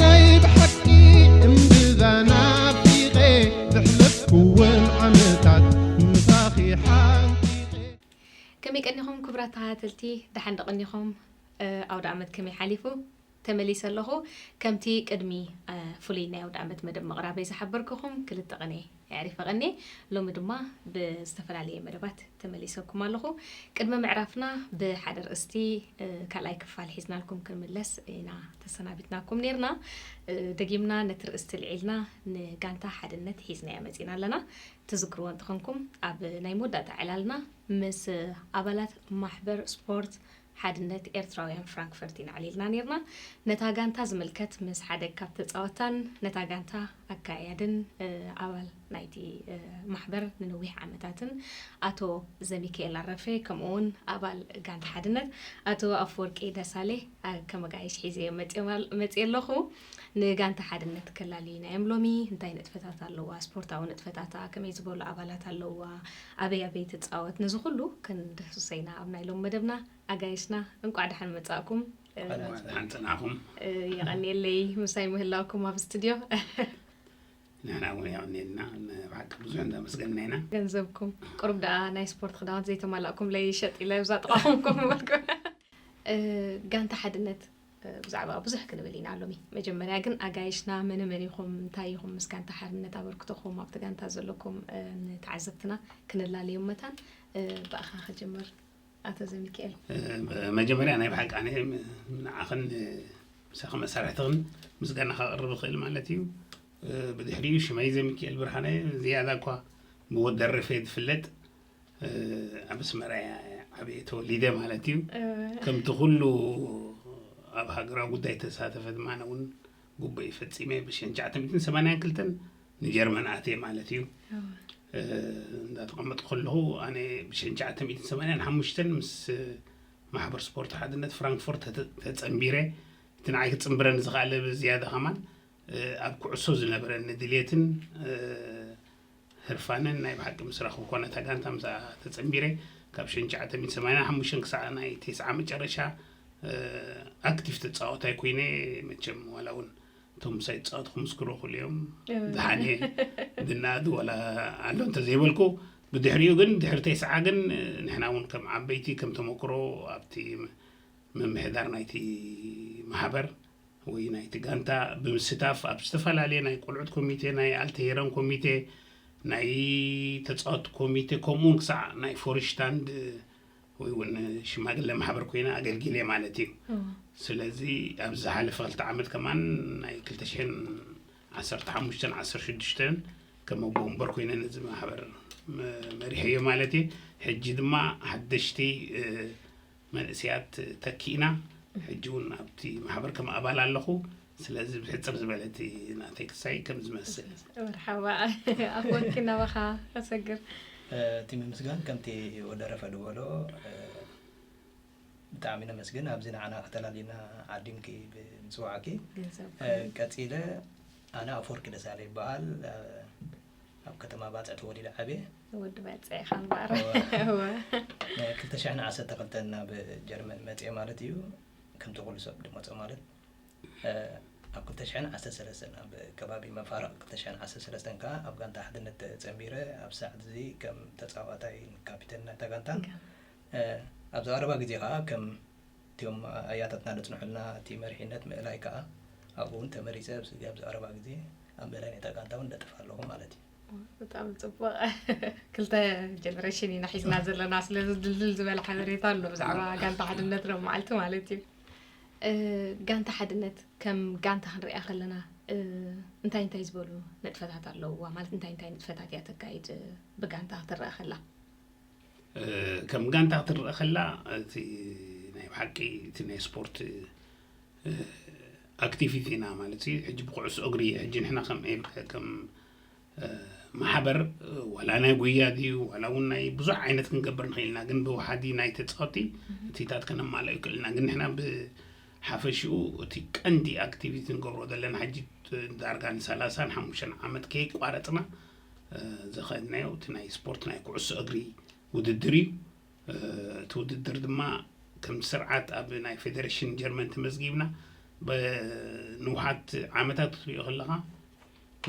ናይ ብሓቂ እምብዛ ናፊቐ ዘሕለፍኩወን ዓመታት ምሳኺ ሓንቂቐ። ከመይ ቀኒኹም ክቡራት ተኸታተልቲ? ደሓን ዶ ቀኒኹም? ኣውደ ዓመት ከመይ ሓሊፉ? ተመሊሰ ኣለኹ። ከምቲ ቅድሚ ፍሉይ ናይ ኣውደ ዓመት መደብ ምቕራበይ ዝሓበርኩኹም፣ ክልተ ቅኔ የዕሪፈ ቀኔ። ሎሚ ድማ ብዝተፈላለየ መደባት ተመሊሰኩም ኣለኹ። ቅድሚ ምዕራፍና ብሓደ ርእስቲ ካልኣይ ክፋል ሒዝናልኩም ክንምለስ ኢና ተሰናቢትናኩም ኔርና። ደጊምና ነቲ ርእስቲ ልዒልና ንጋንታ ሓድነት ሒዝናያ መጺና ኣለና። ትዝክርዎ እንተኾንኩም፣ ኣብ ናይ መወዳእታ ዕላልና ምስ ኣባላት ማሕበር ስፖርት ሓድነት ኤርትራውያን ፍራንክፈርት ኢና ኣዕሊልና ኔርና። ነታ ጋንታ ዝምልከት ምስ ሓደ ካብ ተጻወትታን ነታ ጋንታ ኣካያድን ኣባል ናይቲ ማሕበር ንነዊሕ ዓመታትን ኣቶ ዘሚካኤል ኣረፌ፣ ከምኡ እውን ኣባል ጋንታ ሓድነት ኣቶ ኣፈወርቂ ደሳሌ ከም ኣጋይሽ ሒዘ መጽየ ኣለኹ። ንጋንታ ሓድነት ከላልዩና እዮም ሎሚ። እንታይ ንጥፈታት ኣለዋ? ስፖርታዊ ንጥፈታታ ከመይ ዝበሉ ኣባላት ኣለዋ? ኣበይ ኣበይ ትጻወት? ነዚ ኩሉ ክንድህስሶ ኢና ኣብ ናይ ሎም መደብና። ኣጋይሽና እንቋዕ ደሓን መጻእኩም። ሓንጽናኹም። የቐንየለይ ምሳይ ምህላውኩም ኣብ ስቱድዮ። ንሕና እውን የቐንየልና። ብሓቂ ብዙሕ እንዳመስገንና ኢና። ገንዘብኩም ቁሩብ ደኣ ናይ ስፖርት ክዳውንት ዘይተማላእኩምለይ ይሸጥ ኢለ ብዛ ጥቓኹም ኮፍ ምበልኩ። ጋንታ ሓድነት ብዛዕባ ብዙሕ ክንብል ኢና ሎሚ። መጀመርያ ግን ኣጋይሽና መነ መን ኢኹም፣ እንታይ ኢኹም፣ ምስ ጋንታ ሓድነት ኣበርክቶኹም፣ ኣብቲ ጋንታ ዘለኩም ንተዓዘብትና ክንላለዮም መታን። ብኣኻ ክጅምር ኣቶ ዘሚካኤል። መጀመርያ ናይ ብሓቂ ኣነ ንዓኽን ምሳኺ መሳርሕትኽን ምስጋና ከቕርብ እኽእል ማለት እዩ። ብድሕሪኡ ሽመይ ዘሚካኤል ብርሃነ ዝያዳ እኳ ብወዲ ኣረፌ ዝፍለጥ፣ ኣብ ኣስመራ እየ ዓብየ ተወሊደ ማለት እዩ። ከምቲ ኩሉ ኣብ ሃገራዊ ጉዳይ ተሳተፈ ድማ ኣነ እውን ግቡእ ፈጺመ ብሽሕን ትሽዓተ ሚእትን ሰማንያን ክልተን ንጀርመን ኣትየ ማለት እዩ። እንዳተቐመጥኩ ከለኹ ኣነ ብሽሕን ትሽዓተ ሚእትን ሰማንያን ሓሙሽተን ምስ ማሕበር ስፖርት ሓድነት ፍራንክፎርት ተጸንቢረ፣ እቲ ንዓይ ክጽንብረኒ ዝኸኣለ ብዝያዳ ከማን ኣብ ኩዕሶ ዝነበረኒ ድሌትን ህርፋንን ናይ ብሓቂ ምስ ረኸብኩ፣ ነታ ጋንታ ምስኣ ተጸንቢረ፣ ካብ ሽሕን ትሽዓተ ሚእትን ሰማንያን ሓሙሽተን ክሳዕ ናይ ተስዓ መጨረሻ ኣክቲቭ ተጻዋታይ ኮይነ። መቸም ዋላ እውን እቶም ምሳይ ዝጻወቱ ክምስክሩ ይኽእሉ እዮም። ደሓን እየ፣ ዝነኣድ ዋላ ኣሎ እንተዘይበልኩ። ብድሕሪኡ ግን፣ ድሕሪ ተስዓ ግን፣ ንሕና እውን ከም ዓበይቲ፣ ከም ተመክሮ ኣብቲ ምምሕዳር ናይቲ ማሕበር ወይ ናይቲ ጋንታ ብምስታፍ ኣብ ዝተፈላለየ ናይ ቆልዑት ኮሚቴ፣ ናይ ኣልተሄረን ኮሚቴ፣ ናይ ተጻወትቲ ኮሚቴ፣ ከምኡውን ክሳዕ ናይ ፎርሽታንድ ወይ እውን ሽማግለ ማሕበር ኮይነ ኣገልጊለ ማለት እዩ። ስለዚ ኣብዚ ዝሓለፈ ክልተ ዓመት ከማን ናይ ክልተ ሽሕን ዓሰርተ ሓሙሽተን ዓሰርተ ሽዱሽተን ከም ኣቦ ወንበር ኮይነ ነዚ ማሕበር መ-፣ መሪሐዮ ማለት እዩ። ሕጂ ድማ ሓደሽቲ፣ እ፣ መንእሰያት ተኪእና፣ ሕጂ እውን ኣብቲ ማሕበር ከም ኣባል ኣለኹ። ስለዚ ብሕጽር ዝበለ እቲ ናተይ ክሳይ ከም ዝመስል። መርሓባ። ኣፈወርቂ፣ ናባኻ ከሰግር። እ፣ እቲ ምምስጋን ከምቲ ወደረፈ ዝበሎ፣ እ፣ ብጣዕሚ ነመስግን ኣብዚ ንዓና ከተላልዩና ዓዲምኪ ብምጽዋዕኪ። ገንዘብ እ፣ ቀጺለ ኣነ ኣፈወርቂ ደሳለ ይበሃል። እ፣ ኣብ ከተማ ባጽዕ ተወሊደ ዓብየ። ወዲ ባጽዕ ኢኻ እምበኣር። እወ። እወ። እ፣ ክልተ ሽሕን ዓሰርተ ክልተን ናብ ጀርመን መጽየ ማለት እዩ። ከምቲ ኩሉ ሰብ ዝመጾ ማለት እ፣ ኣብ ክልተ ሽሕን ዓሰርተ ሰለስተን ኣብ ከባቢ መፋርቕ ክልተ ሽሕን ዓሰርተ ሰለስተን ከኣ ኣብ ጋንታ ሓድነት ተጸንቢረ፣ ኣብ ሰዓት እዚ ከም ተጻዋታይ ካፒተን ናይታ ጋንታ። እ፣ ኣብዚ ቀረባ ግዜ ከኣ ከም እቲኦም ኣያታትና ዘጽንሑልና እቲ መሪሕነት ምእላይ ከኣ ኣብኡ እውን ተመሪጸ፣ ኣብዚ፣ ኣብዚ ቀረባ ግዜ ኣብ ምእላይ ናይታ ጋንታ እውን ደጥፍ ኣለኹ ማለት እዩ። ብጣዕሚ ጽቡቕ። ክልተ ጀነሬሽን ኢና ሒዝና ዘለና፣ ስለዚ ድልድል ዝበለ ሓበሬታ ኣሎ ብዛዕባ ጋንታ ሓድነት ሎም መዓልቲ ማለት እዩ። እ፣ ጋንታ ሓድነት ከም ጋንታ ክንሪኣ ከለና፣ እ፣ እንታይ እንታይ ዝበሉ ንጥፈታት ኣለውዋ? ማለት እንታይ እንታይ ንጥፈታት እያ ተካይድ፣ እ፣ ብጋንታ ክትረኣ ከላ? እ፣ ከም ጋንታ ክትረኣ ከላ፣ እቲ ናይ ብሓቂ እቲ ናይ ስፖርት፣ እ፣ ኣክቲቪቲ ኢና ማለት እዩ። ሕጂ ብኩዕሶ እግሪ፣ ሕጂ ንሕና ከም ኤብ-፣ ከም እ፣ ማሕበር፣ እ፣ ዋላ ናይ ጉያ ድዩ፣ ዋላ እውን ናይ ብዙሕ ዓይነት ክንገብር ንኽእል ኢና፣ ግን ብወሓዲ ናይ ተጻወቲ እቲታት ከነማልኦ ይክእል ኢና። ግን ንሕና ብሓፈሽኡ እቲ ቀንዲ ኣክቲቪቲ ንገብሮ ዘለና ሕጂ፣ እ፣ ዳርጋ ንሰላሳን ሓሙሽተን ዓመት ከይቋረጽና፣ እ፣ ዘኸድናዮ እቲ ናይ ስፖርት ናይ ኩዕሶ እግሪ ውድድር እዩ። እ፣ እቲ ውድድር ድማ ከምቲ ስርዓት ኣብ ናይ ፌደሬሽን ጀርመን ተመዝጊብና፣ ብንውሓት ዓመታት ክትሪኦ ከለኻ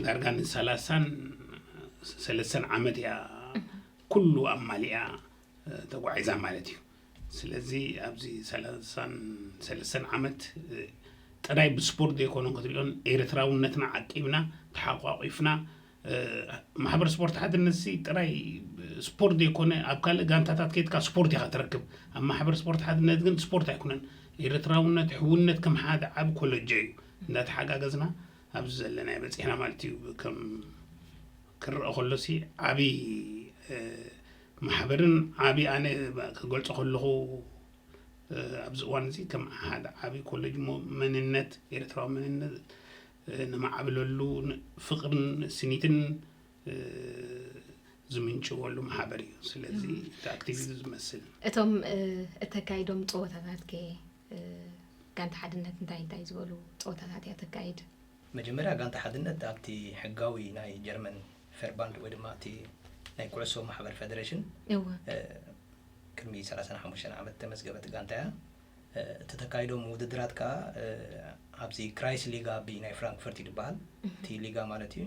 ዳርጋ ንሰላሳን ሰለስተን ዓመት እያ ኩሉ ኣማሊኣ ተጓዒዛ ማለት እዩ። ስለዚ ኣብዚ ሰላሳን ሰለስተን ዓመት ጥራይ ብስፖርት ዘይኮነ ክትሪኦን ኤርትራውነትና ዓቂብና ተሓቋቂፍና ማሕበር ስፖርት ሓድነት ሲ ጥራይ ስፖርት ዘይኮነ ኣብ ካልእ ጋንታታት ከይድካ ስፖርት ኢኻ ትረክብ። ኣብ ማሕበር ስፖርት ሓድነት ግን ስፖርት ኣይኮነን። ኤርትራውነት፣ ሕውነት ከም ሓደ ዓቢ ኮለጆ እዩ። እንዳተሓጋገዝና ኣብዚ ዘለና በፂሕና ማለት እዩ። ከም ክረአ ከሎ ሲ ዓቢ ማሕበርን ዓቢ ኣነ ክገልጾ ከለኹ ኣብዚ እዋን እዚ ከም ሓደ ዓቢ ኮለጅ መንነት ኤርትራዊ መንነት ንማዕብለሉ ፍቕርን ስኒትን ዝምንጭወሉ ማሕበር እዩ። ስለዚ እቲ ኣክቲቪቲ ዝመስል እቶም እተካይዶም ፀወታታት ከ ጋንታ ሓድነት እንታይ እንታይ ዝበሉ ፀወታታት እያ ተካይድ? መጀመርያ ጋንታ ሓድነት ኣብቲ ሕጋዊ ናይ ጀርመን ፌርባንድ ወይ ድማ እቲ ናይ ኩዕሶ ማሕበር ፌደሬሽን እወ ቅድሚ ሰላሳን ሓሙሽተን ዓመት ተመዝገበት ጋንታ እያ። እቲ ተካይዶም ውድድራት ከዓ ኣብዚ ክራይስ ሊጋ ቢ ናይ ፍራንክፈርት ይድበሃል። እቲ ሊጋ ማለት እዩ።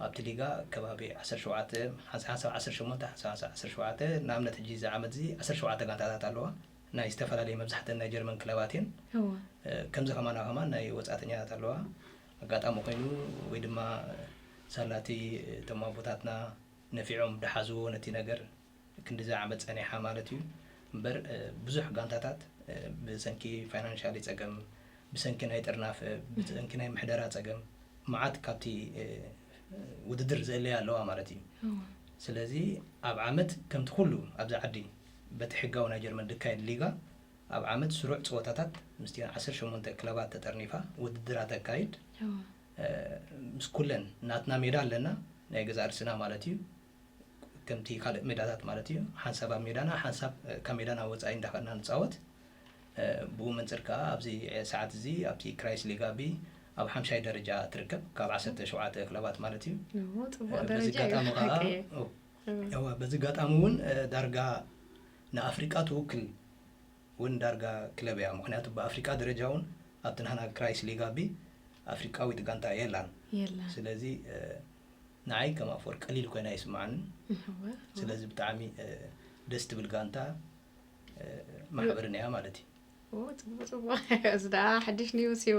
ኣብቲ ሊጋ ከባቢ ዓሰርተ ሸውዓተ ሓንሳብ ሓንሳብ ዓሰርተ ሸሞንተ ሓንሳብ ሓንሳብ ዓሰርተ ሸውዓተ ንኣብነት ሕጂ እዚ ዓመት እዚ ዓሰርተ ሸውዓተ ጋንታታት ኣለዋ። ናይ ዝተፈላለየ መብዛሕተን ናይ ጀርመን ክለባት እየን። እወ ከምዚ ከማና ከማን ናይ ወፃእተኛታት ኣለዋ። ኣጋጣሚ ኮይኑ ወይ ድማ ሳላቲ እቶም ኣቦታትና ነፊዖም ደሓዝዎ ነቲ ነገር ክንዲዚ ዓመት ፀኒሓ ማለት እዩ። እምበር ብዙሕ ጋንታታት ብሰንኪ ፋይናንሻሊ ፀገም፣ ብሰንኪ ናይ ጥርናፈ፣ ብሰንኪ ናይ ምሕደራ ፀገም መዓት ካብቲ ውድድር ዝእለያ ኣለዋ ማለት እዩ። ስለዚ ኣብ ዓመት ከምቲ ኩሉ ኣብዚ ዓዲ በቲ ሕጋዊ ናይ ጀርመን ዝካየድ ሊጋ ኣብ ዓመት ስሩዕ ፀወታታት ምስቲ ዓሰርተ ሸሞንተ ክለባት ተጠርኒፋ ውድድራ ተካይድ። ምስ ኩለን ናትና ሜዳ ኣለና፣ ናይ ገዛ ርስና ማለት እዩ። ከምቲ ካልእ ሜዳታት ማለት እዩ። ሓንሳብ ኣብ ሜዳና፣ ሓንሳብ ካብ ሜዳና ወፃኢ እንዳኸድና ንፃወት። ብኡ መንፅር ከዓ ኣብዚ ሰዓት እዚ ኣብቲ ክራይስ ሊጋ ቢ ኣብ ሓምሻይ ደረጃ ትርከብ ካብ ዓሰርተ ሸውዓተ ክለባት ማለት እዩ። ጽቡቅ ደረጃ እዩ። በዚ ጋጣሚ እውን ዳርጋ ንኣፍሪቃ ትውክል እውን ዳርጋ ክለብ እያ። ምክንያቱ ብኣፍሪቃ ደረጃ እውን ኣብቲ ናህና ክራይስ ሊጋ ቢ ኣፍሪቃዊት ጋንታ የላን። የላን። ስለዚ ንዓይ ከም ኣፈወርቂ ቀሊል ኮይና ይስምዓንን። ስለዚ ብጣዕሚ ደስ ትብል ጋንታ ማሕበርን እያ ማለት እዩ። ጽቡቅ ጽቡቅ። እዚ ደኣ ሓድሽ ኒውስ እዩ።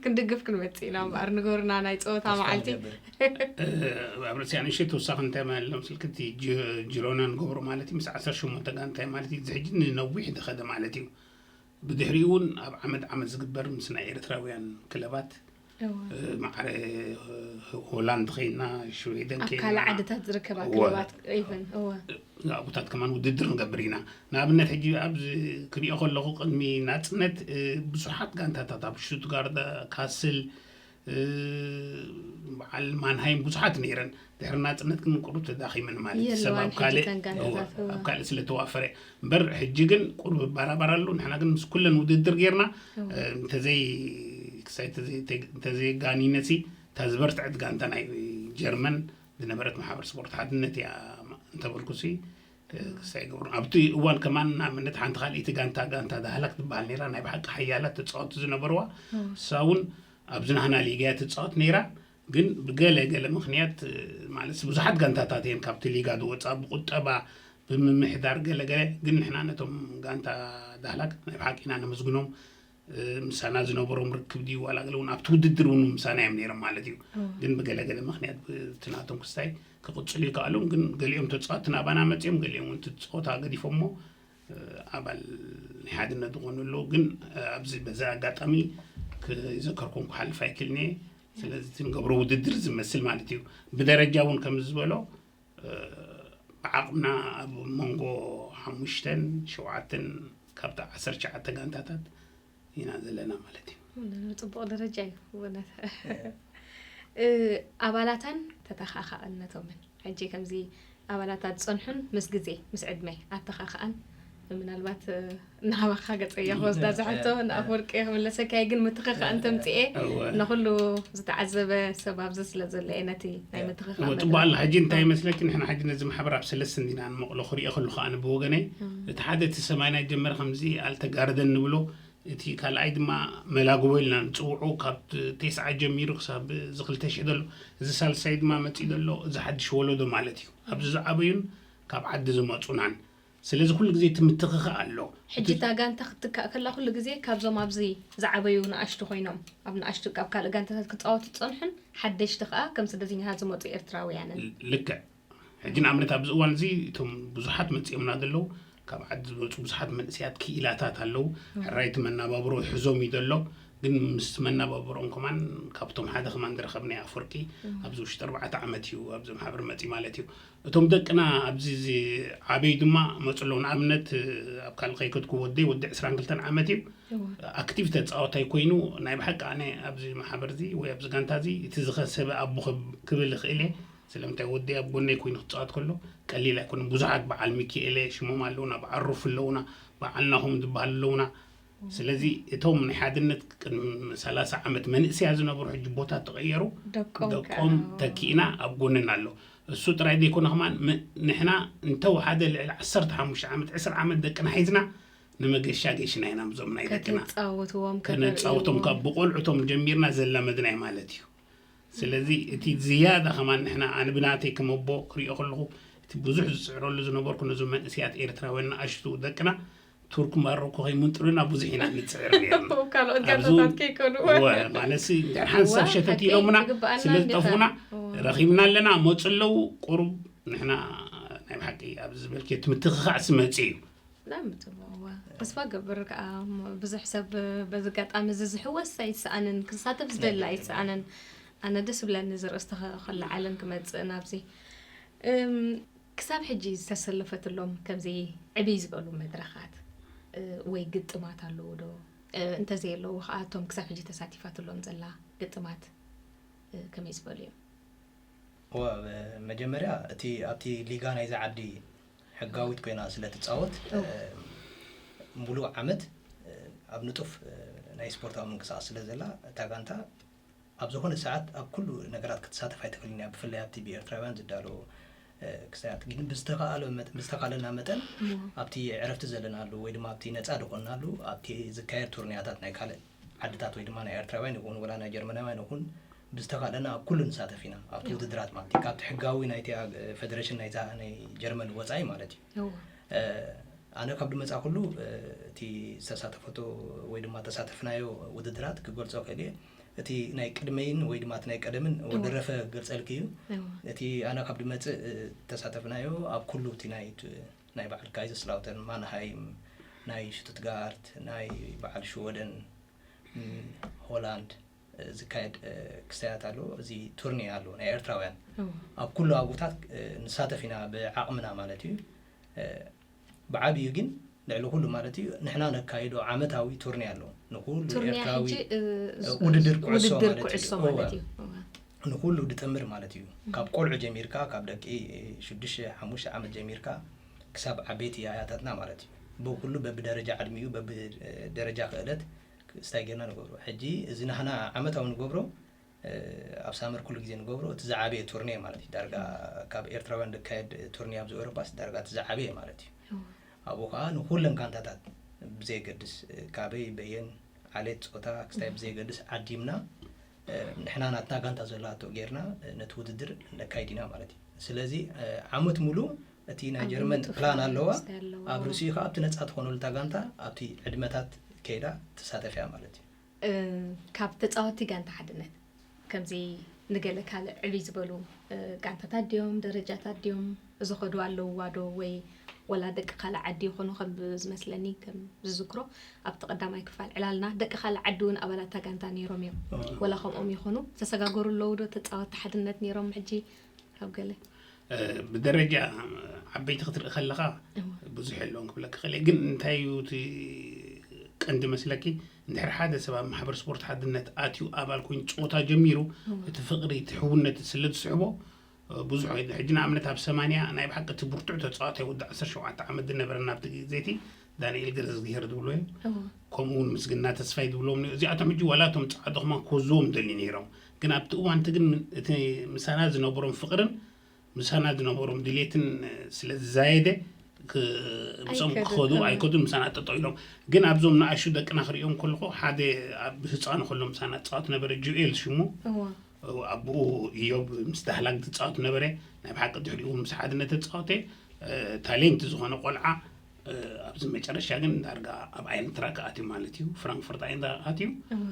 ክንድግፍ ክንመጽእ ኢና እምበኣር ንገሩና ናይ ፀወታ መዓልቲ። ኣብ ርእሲያ ንእሽተይ ተወሳኺ እንታይ ማለት ሎም ስልክቲ ጅሮና ንገብሮ ማለት እዩ ምስ ዓሰርተ ሸሞንተ ጋንታይ ማለት እዩ። እዚ ሕጂ ንነዊሕ ዝኸደ ማለት እዩ። ብድሕሪኡ እውን ኣብ ዓመት ዓመት ዝግበር ምስ ናይ ኤርትራውያን ክለባት ማዕረ ሆላንድ ኸይና ሽዌደን ኣብ ካልእ ዓድታት ዝርከባ ክለባት ኢቨን እወ ኣብታት ከማን ውድድር ንገብር ኢና። ንኣብነት ሕጂ ኣብ ክሪኦ ከለኹ ቅድሚ ናፅነት ብዙሓት ጋንታታት ኣብ ሽቱትጋርት፣ ካስል፣ በዓል ማንሃይም ብዙሓት ነይረን። ድሕሪ ናፅነት ግን ቁሩብ ተዳኺመን ማለት እዩ። ሰብ ኣብ ካልእ እወ፣ ኣብ ካልእ ስለ ተዋፈረ እምበር ሕጂ ግን ቁሩብ ባራባር ኣሎ። ንሕና ግን ምስ ኩለን ውድድር ጌርና እንተዘይ ክሳይ እንተዘየጋኒነሲ እታ ዝበርትዐት ጋንታ ናይ ጀርመን ዝነበረት ማሕበር ስፖርት ሓድነት እያ እንተበልኩሲ ክሳይ ገብሩ ኣብቲ እዋን ከማን ንኣብነት ሓንቲ ካልኣይቲ ጋንታ ጋንታ ዳህላክ ትበሃል ነይራ። ናይ ብሓቂ ሓያላት ተፃወቲ ዝነበርዋ እሳ እውን ኣብዚ ናህና ሊጋ እያ ትፃወት ነይራ። ግን ብገለ ገለ ምክንያት ማለት ብዙሓት ጋንታታት እየን ካብቲ ሊጋ ዝወፃ ብቁጠባ ብምምሕዳር ገለ ገለ ግን ንሕና ነቶም ጋንታ ዳህላክ ናይ ብሓቂ ኢና ነመስግኖም። ምሳና ዝነበሮም ርክብ ድዩ ዋላ ገለ እውን ኣብቲ ውድድር እውን ምሳና እዮም ነይሮም ማለት እዩ። ግን ብገለገለ ምክንያት ብቲ ናቶም ክስታይ ክቕፅሉ ይከኣሉም። ግን ገሊኦም ተፃወቲ ናባና መፅኦም ገሊኦም እውን እቲ ፀወታ ገዲፎሞ ኣባል ናይ ሓድነት ዝኾኑ ኣለዉ። ግን ኣብዚ በዚ ኣጋጣሚ ክዘከርኩም ክሓልፍ ኣይክልኒ። ስለዚ እቲ ንገብሮ ውድድር ዝመስል ማለት እዩ። ብደረጃ እውን ከምዚ ዝበሎ ብዓቕምና ኣብ መንጎ ሓሙሽተን ሸውዓተን ካብቲ ዓሰርተ ትሽዓተ ጋንታታት ኢና ዘለና ማለት እዩ። ጽቡቕ ደረጃ እዩ ብእውነት። ኣባላታን ተተኻኻእነቶምን ሕጂ ከምዚ ኣባላታት ዝጸንሑን ምስ ግዜ ምስ ዕድመ ኣተኻኽኣን ምናልባት ንሃባኻ ገጸያ ክወስዳ ዝሕቶ ንኣፍወርቂ ክምለሰካይ ግን ምትኽኻእ እንተምጽኤ ንኹሉ ዝተዓዘበ ሰብ ኣብዚ ስለ ዘሎ እየ ነቲ ናይ ምትኽኻእ ጽቡቅ ኣላ። ሕጂ እንታይ ይመስለኪ ንሕና ሕጂ ነዚ ማሕበር ኣብ ሰለስተ እንዲና ንመቕሎ ክሪኦ ከለኹ ኣነ ብወገነይ እቲ ሓደ እቲ ሰማይ ናይ ጀመረ ከምዚ ኣልተጋርደን ንብሎ እቲ ካልኣይ ድማ መላግቦ ኢልና ንፅውዖ፣ ካብ ቴስዓ ጀሚሩ ክሳብ እዚ ክልተ ሽሕ ዘሎ፣ እዚ ሳልሳይ ድማ መፂኡ ዘሎ፣ እዚ ሓድሽ ወለዶ ማለት እዩ። ኣብዚ ዝዓበዩን ካብ ዓዲ ዝመፁናን። ስለዚ ኩሉ ግዜ እቲ ምትኽኻእ ኣሎ። ሕጂ እቲ እታ ጋንታ ክትትካእ ከላ ኩሉ ግዜ ካብዞም ኣብዚ ዝዓበዩ ንኣሽቱ ኮይኖም ኣብ ንኣሽቱ ኣብ ካልእ ጋንታታት ክፃወቱ ዝፀንሑን ሓደሽቲ ከዓ ከም ስደተኛታት ዝመፁ ኤርትራውያንን። ልክዕ። ሕጂ ንኣብነት ኣብዚ እዋን እዚ እቶም ብዙሓት መፂኦምና ዘለዉ ካብ ዓዲ ዝመፁ ብዙሓት መንእሰያት ክኢላታት ኣለዉ። ሕራይቲ መናባብሮ ይሕዞም እዩ ዘሎ። ግን ምስ መናባብሮም ከማን ካብቶም ሓደ ከማን ዝረኸብናዮ ኣፍወርቂ ኣብዚ ውሽጢ ኣርባዕተ ዓመት እዩ ኣብዚ ማሕበር መፂ ማለት እዩ። እቶም ደቅና ኣብዚ እዚ ዓበዩ ድማ መፁ ኣለዉ። ንኣብነት ኣብ ካልእ ከይከድኩ ወደይ ወዲ ዕስራን ክልተን ዓመት እዩ። ኣክቲቭ ተፃዋታይ ኮይኑ ናይ ብሓቂ ኣነ ኣብዚ ማሕበር እዚ ወይ ኣብዚ ጋንታ እዚ እቲ ዝኸሰበ ኣቦ ክብ- ክብል ይኽእል እየ። ስለምንታይ ወደይ ኣብ ጎነይ ኮይኑ ክፃወት ከሎ ቀሊል ኣይኮነን። ብዙሓት በዓል ሚኪኤለ ሽሞም ኣለዉና፣ በዓል ሩፍ ኣለዉና፣ በዓል ናሆም ዝበሃሉ ኣለዉና። ስለዚ እቶም ናይ ሓድነት ቅድሚ ሰላሳ ዓመት መንእሰያ ዝነበሩ ሕጂ ቦታ ተቐየሩ፣ ደቆም ደቆም ከኣ። ተኪእና ኣብ ጎንና ኣሎ። እሱ ጥራይ ዘይኮነ ከማን ም- ንሕና እንተወሓደ ልዕሊ ዓሰርተ ሓሙሽተ ዓመት ዕስራ ዓመት ደቅና ሒዝና ንመገሻ ገሽና ኢና። ብዞም ናይ ደቅና ከተጻወትዎም፣ ከነጻውቶም ከተርእይዎም። ካብ ብቆልዑቶም ጀሚርና ዘላመድናይ ማለት እዩ። ስለዚ እቲ ዝያዳ ከማን ንሕና ኣነ ብናተይ ከም ኣቦ ክሪኦ ከለኹ እቲ ብዙሕ ዝጽዕረሉ ዝነበርኩ ነዞም መንእሰያት ኤርትራውያን ንኣሽቱ ደቅና ቱርክ ማሮኮ ከይምንጥሉና ብዙሕ ኢና ንጽዕር ነይርና። ካልኦት ኣብዚ ጋንታታት ከይኮኑ። እወ፣ ማለት ሲ እንድሕር ሓንሳብ እወ፣ ሸተት ሓቂ ኢሎምና ይግብኣና ስለ እንዲኻ። ዝጠፉና እወ። ረኺብና ኣለና፣ መፁ ኣለዉ። ቁሩብ ንሕና ናይ ብሓቂ ኣብዚ ዝበልክዮ እቲ ምትኽኻዕ ስመፂ እዩ። ላም ጽቡቕ፣ እወ። ተስፋ ገብር ከኣ ም- ብዙሕ ሰብ በዚ ኣጋጣሚ እዚ ዝሕወስ ኣይሰኣንን፣ ክሳተፍ ዝደሊ ኣይሰኣንን። ኣነ ደስ ብለኒ እዚ ርእስቲ ከ- ከለዓልን ክመጽእ ናብዚ። እም፣ ክሳብ ሕጂ ዝተሰለፈትሎም ከምዚ ዕብይ ዝበሉ መድረኻት፣ እ፣ ወይ ግጥማት ኣለዉ ዶ? እ፣ እንተዘየለዉ ከኣ እቶም ክሳብ ሕጂ ተሳቲፋትሎም ዘላ ግጥማት፣ እ፣ ከመይ ዝበሉ እዮም? እወ፣ መጀመርያ እቲ ኣብቲ ሊጋ ናይዚ ዓዲ ሕጋዊት ኮይና ስለ ትጻወት፣ እወ። እ፣ ሙሉእ ዓመት፣ እ፣ ኣብ ንጡፍ፣ እ፣ ናይ ስፖርታዊ ምንቅስቓስ ስለ ዘላ፣ እታ ጋንታ ኣብ ዝኾነ ሰዓት ኣብ ኩሉ ነገራት ክትሳተፍ ኣይትኽእልን እያ። ብፍላይ ኣብቲ ብኤርትራውያን ዝዳሎ፣ እ፣ ክስታያት። ግን ብዝተኻእሎ መጠ- ብዝተኻእለና መጠን እወ። ኣብቲ ዕረፍቲ ዘለናሉ ወይ ድማ ኣብቲ ነጻ ዝኾንናሉ ኣብቲ ዝካየድ ቱርንያታት ናይ ካልእ ዓድታት ወይ ድማ ናይ ኤርትራውያን ይኹን ወላ ናይ ጀርመናውያን ይኹን ብዝተኻእለና ኣብ ኩሉ ንሳተፍ ኢና። ኣብቲ እወ። ውድድራት ማለት እዩ። ካብቲ ሕጋዊ ናይቲ ኣግ- ፈደረሽን ናይዛ ናይ ጀርመን ወጻኢ ማለት እዩ። እወ። እ፣ ኣነ ካብ ድመጻ ኩሉ፣ እ፣ እቲ ዝተሳተፈቶ ወይ ድማ ተሳተፍናዮ ውድድራት ክገልጾ ክእል እየ። እቲ ናይ ቅድመይን ወይ ድማ እቲ ናይ ቀደምን እወ። ወደረፈ ገልጸልኪ እዩ። እወ። እቲ ኣነ ካብ ድመጽእ፣ እ፣ ተሳተፍናዮ ኣብ ኩሉ እቲ ናይ ት- ናይ በዓል ካይዘስላውተን፣ ማንሃይም፣ ናይ ሽቱትጋርት፣ ናይ በዓል ሽወደን፣ ም፣ ሆላንድ፣ እ፣ ዝካየድ፣ እ፣ ክስተያት ኣሎ። እዚ ቱርኒ ኣሎ ናይ ኤርትራውያን። እወ። ኣብ ኩሉ ኣብታት፣ እ፣ ንሳተፍ ኢና ብዓቕምና ማለት እዩ። እ፣ ብዓብዩ ግን ልዕሊ ኩሉ ማለት እዩ ንሕና ነካይዶ ዓመታዊ ቱርኒ ኣሎ። ንኩሉ ቱርኒ ኤርትራዊ ሕጂ፣ እ፣ እ፣ ውድድር ኩዕሶ ውድድር ማለት እዩ። ኩዕሶ እወ። ማለት እዩ። እወ። ንኩሉ ድጥምር ማለት እዩ። ካብ ቆልዑ ጀሚርካ፣ ካብ ደቂ ሽዱሽተ ሓሙሽተ ዓመት ጀሚርካ ክሳብ ዓበይቲ ኣያታትና ማለት እዩ። ብኩሉ በብደረጃ ዕድሚኡ፣ በብደረጃ ክእለት ክስታይ ጌርና ንገብሮ። ሕጂ እዚ ናህና ዓመታዊ ንገብሮ፣ እ፣ ኣብ ሳመር ኩሉ ግዜ ንገብሮ፣ እቲ ዝዓበየ ቱርኔ ማለት እዩ። ዳርጋ ካብ ኤርትራውያን ዝካየድ ቱርኔ ኣብዚ ኤውሮጳስ ዳርጋ እቲ ዝዓበየ ማለት እዩ። እወ። ኣብኡ ከኣ ንኩለን ጋንታታት ብዘየገድስ፣ እ፣ ካበይ በየን ዓሌት ጾታ ክስታይ ብዘየገድስ ዓዲምና፣ እ፣ ንሕና ናትና ጋንታ ዘላቶ ጌርና፣ እ፣ ነቲ ውድድር ነካይድ ኢና ማለት እዩ። ስለዚ፣ እ፣ ዓመት ሙሉ እቲ ናይ ኣብ ጀርመን ንጡፍ ፕላን ኣለዋ። ክስታይ ኣለዋ። ኣብ ርእሲኡ ከኣ ኣብቲ ነጻ ትኾነሉ እታ ጋንታ ኣብቲ ዕድመታት ከይዳ ትሳተፍ እያ ማለት እዩ። እ፣ ካብ ተጻወትቲ ጋንታ ሓድነት ከምዚ ንገለ ካልእ ዕብይ ዝበሉ፣ እ፣ ጋንታታት ድዮም፣ ደረጃታት ድዮም ዝኸዱ ኣለውዋ ዶ? ወይ ወላ ደቂ ካልእ ዓዲ ይኾኑ? ከም ዝመስለኒ፣ ከም ዝዝክሮ ኣብቲ ቀዳማይ ክፋል ዕላልና ደቂ ካልእ ዓዲ እውን ኣባላት እታ ጋንታ ነይሮም እዮም። እወ። ወላ ከምኦም ይኾኑ፣ ዝተሰጋገሩ ኣለዉ ዶ ተጻወትቲ ሓድነት ነይሮም? ሕጂ ኣብ ገለ እ፣ ብደረጃ ዓበይቲ ክትርኢ ከለኻ እወ። ብዙሕ የለውን ክብለካ ክእል እየ። ግን እንታይ እዩ እቲ ቀንዲ መስለኪ? እንድሕር ሓደ ሰብ ኣብ ማሕበር ስፖርት ሓድነት ኣትዩ ኣባል ኮይኑ ጸወታ ጀሚሩ፣ እወ። እቲ ፍቕሪ፣ እቲ ሕውነት ስለ ዝስሕቦ፣ እ፣ ብዙሕ ኣይደ-፣ ሕጂ ንኣብነት ኣብ ሰማንያ ናይ ብሓቂ እቲ ብርቱዕ ተጻዋታይ ወዲ ዓሰርተ ሸውዓተ ዓመት ዝነበረ ናብቲ ግዜ እቲ ዳንኤል ገረዝግሄር ዝብሎ እዩ። እወ። ከምኡ እውን ምስግና ተስፋይ ዝብሎም እኒኦ። እዚኣቶም ሕጂ ዋላ እቶም ጸዓዱ ከማን ክወዝዎም ደልዩ ነይሮም። ግን ኣብቲ እዋን እቲ ግን እቲ ምሳና ዝነበሮም ፍቕርን ምሳና ዝነበሮም ድሌትን ስለ ዝዛየደ፣ ክ- ምስኦም ኣይከዱን፣ ክኸዱ እዎ። ኣይከዱን፣ ምሳና ጠጠው ኢሎም። ግን ኣብዞም ንኣሹ ደቅና ክሪኦም ከለኹ፣ ሓደ ኣብ ህፃኑ ከሎ ምሳና ፃወት ነበረ፣ ጁኤል ሽሙ። እዎ። ኣብኡ ኢዮብ ምስ ዳህላግ ዝፃወት ነበረ። ናይ ብሓቂ ድሕሪኡ ምስ ሓድነት ተፃወተ። እ፣ ታሌንት ዝኾነ ቆልዓ፣ እ፣ ኣብዚ መጨረሻ ግን ዳርጋ ኣብ ኣይንትራክ ኣትዩ ማለት እዩ። ፍራንክፈርት ኣይንትራክ ኣትዩ። እዎ።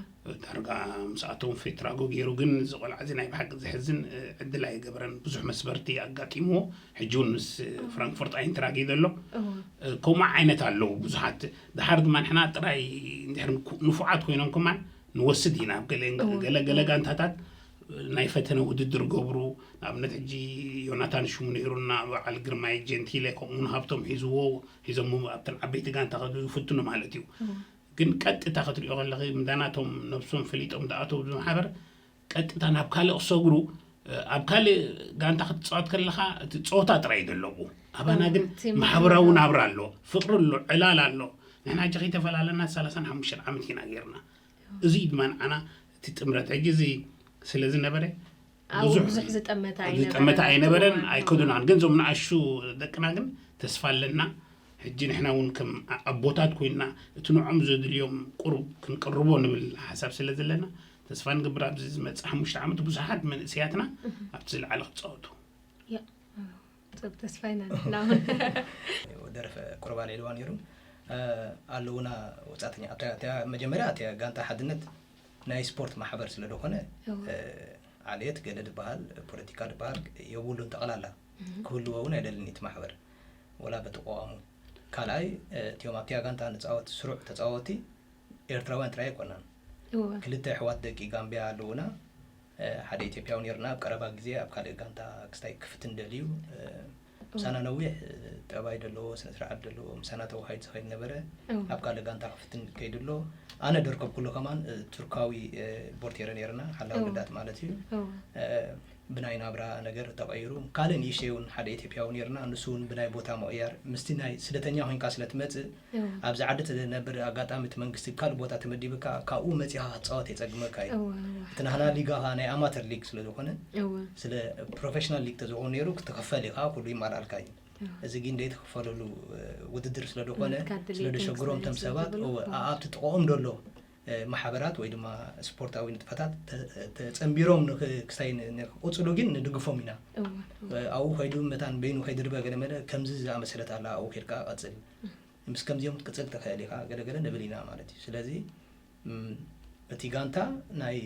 ዳርጋ ምስ ኣቶም ፌትራጎ ገይሩ። ግን እዚ ቆልዓ እዚ ናይ ብሓቂ ዘሕዝን፣ እ፣ ዕድል ኣይገበረን። ብዙሕ መስበርቲ ኣጋጢምዎ። ሕጂ እውን ምስ ፍራንክፈርት ኣይንትራክ እዩ ዘሎ። እዎ። እ፣ ከምኡ ዓይነት ኣለዉ ብዙሓት። ድሓር ድማ ንሕና ጥራይ እንድሕር ንኩ-፣ ንፉዓት ኮይኖም ከማን ንወስድ ኢና። ኣብ ገለ፣ እዎ። ገለ፣ ገለ እዎ። ጋንታታት ናይ ፈተነ ውድድር ገብሩ። ንኣብነት ሕጂ ዮናታን ሽሙ ነይሩና፣ በዓል ግርማይ ጀንቲለ፣ ከምኡ እውን ሃብቶም ሒዝዎ፣ ሒዞም ኣብተን ዓበይቲ ጋንታ ከዱ ዝፍትኑ ማለት እዩ። እዎ። ግን ቀጥታ ክትሪኦ ከለኺ፣ ምዳናቶም ነብሶም ፈሊጦም ዝኣተው ዝማሕበር ቀጥታ ናብ ካልእ ክሰግሩ፣ እ፣ ኣብ ካልእ ጋንታ ክትጻወት ከለኻ እቲ ጸወታ ጥራይ እዩ ዘለዎ። ኣባና እዎ፣ ግን እቲ ማሕበራዊ ማሕበራዊ ናብራ ኣሎ፣ ፍቕሪ ኣሎ፣ ዕላል ኣሎ። ንሕና ሕጂ ከይተፈላለና ሰላሳን ሓሙሽተን ዓመት ኢና ጌርና። እዚ እዩ ድማ ንዓና እቲ ጥምረት። ሕጂ እዚ ስለ ዝነበረ ኣብኡ ብዙሕ ብዙሕ ዝጠመተ ዝጠመተ ኣይነበረን፣ ኣይነበረን፣ ኣይከዱናን። ግን እዞም ንኣሹ ደቅና ግን ተስፋ ኣለና። ሕጂ ንሕና እውን ከም ኣ-፣ ኣቦታት ኮይንና እቲ ንዖም ዘድልዮም ቁሩብ ክንቅርቦ ንብል ሓሳብ ስለ ዘለና፣ ተስፋ ንገብር ኣብዚ ዝመጽእ ሓሙሽተ ዓመት ብዙሓት መንእሰያትና እህ። ኣብቲ ዝለዓለ ክጻወቱ። ያ፣ ጽብ ተስፋ ኢና ንሕና እውን። ደረፈ ቁሩብ ኣልዒልዋ ነይሩ። እ፣ ኣለውና ወጻእተኛ። ኣብታ፣ ኣብታ መጀመርያ እታ ጋንታ ሓድነት ናይ ስፖርት ማሕበር ስለ ዝኾነ፣ እዎ። እ፣ ዓሌት ገለ ዝበሃል፣ ፖለቲካ ዝበሃል የብሉን ጠቕላላ። እህ። ክህልዎ እውን ኣይደልን እቲ ማሕበር። ወላ በቲ ቅዋሙ። ካልኣይ፣ እ፣ እቲኦም ኣብቲኣ ጋንታ ንጻወት ስሩዕ ተጻወቲ ኤርትራውያን ጥራይ ኣይኮናን። እወ። ክልተ ኣሕዋት ደቂ ጋምብያ ኣለዉና። እ፣ ሓደ ኢትዮጵያዊ ነይርና ኣብ ቀረባ ግዜ ኣብ ካልእ ጋንታ ክስታይ ክፍትን ደልዩ። እ፣ እወ። ምሳና ነዊሕ፣ እ፣ ጠባይ ዘለዎ፣ ስነ ስርዓት ዘለዎ፣ ምሳና ተዋሃይዱ ዝኸይድ ነበረ። እወ። ኣብ ካልእ ጋንታ ክፍትን ከይዱ ኣሎ። ኣነ ደርከብኩሉ ከማን፣ እ፣ ቱርካዊ፣ እ፣ ቦርቴረ ነይርና፣ ሓላው እወ። ልዳት ማለት እዩ። እወ። እ፣ ብናይ ናብራ ነገር ተቐይሩ። ካልእ ንእሽተይ እውን ሓደ ኢትዮጵያዊ ነይርና፣ ንሱ እውን ብናይ ቦታ ምቕያር፣ ምስቲ ናይ ስደተኛ ኮይንካ ስለ ትመጽእ፣ እዎ። ኣብዚ ዓዲ ትነብር ኣጋጣሚ እቲ መንግስቲ ካልእ ቦታ ተመዲብካ፣ ካብኡ መጺኻ ክትጻወት የጸግመካ እዩ። እዎ፣ እዎ። እቲ ናህና ሊጋ ኸኣ ናይ ኣማተር ሊግ ስለ ዝኾነ፣ እዎ። ስለ ፕሮፌሽናል ሊግ ተዝኸውን ነይሩ፣ ክትኽፈል ኢኻ፣ ኩሉ ይማልኣልካ እዩ። እዎ። እዚ ግን ዘይትኽፈለሉ፣ እ፣ ውድድር ስለ ዝኾነ፣ ናትካ ድሌት ስለ ደሸግሮም ተም ዘይስለ ሰባት፣ ዝብሉ፣ እዎ፣ እዎ። ኣብቲ ጥቕኦም ደሎ እ፣ ማሕበራት ወይ ድማ ስፖርታዊ ንጥፈታት ተ-፣ ተጸንቢሮም ንኽ-፣ ክሳይ ን-፣ ንኽቕጽሉ ግን ንድግፎም ኢና። እወ፣ እወ። እ፣ ኣብኡ ከይዱ መታን በይኑ ከይድርበ ገለ መለ ከምዚ ዝኣመሰለት ኣላ፣ ኣብኡ ከይድካ ቀጽል። እህ። ምስ ከምዚኦም ክትቅጽል ትኽእል ኢኻ፣ ገለ ገለ ንብል ኢና ማለት እዩ። ስለዚ፣ እም፣ እቲ ጋንታ ናይ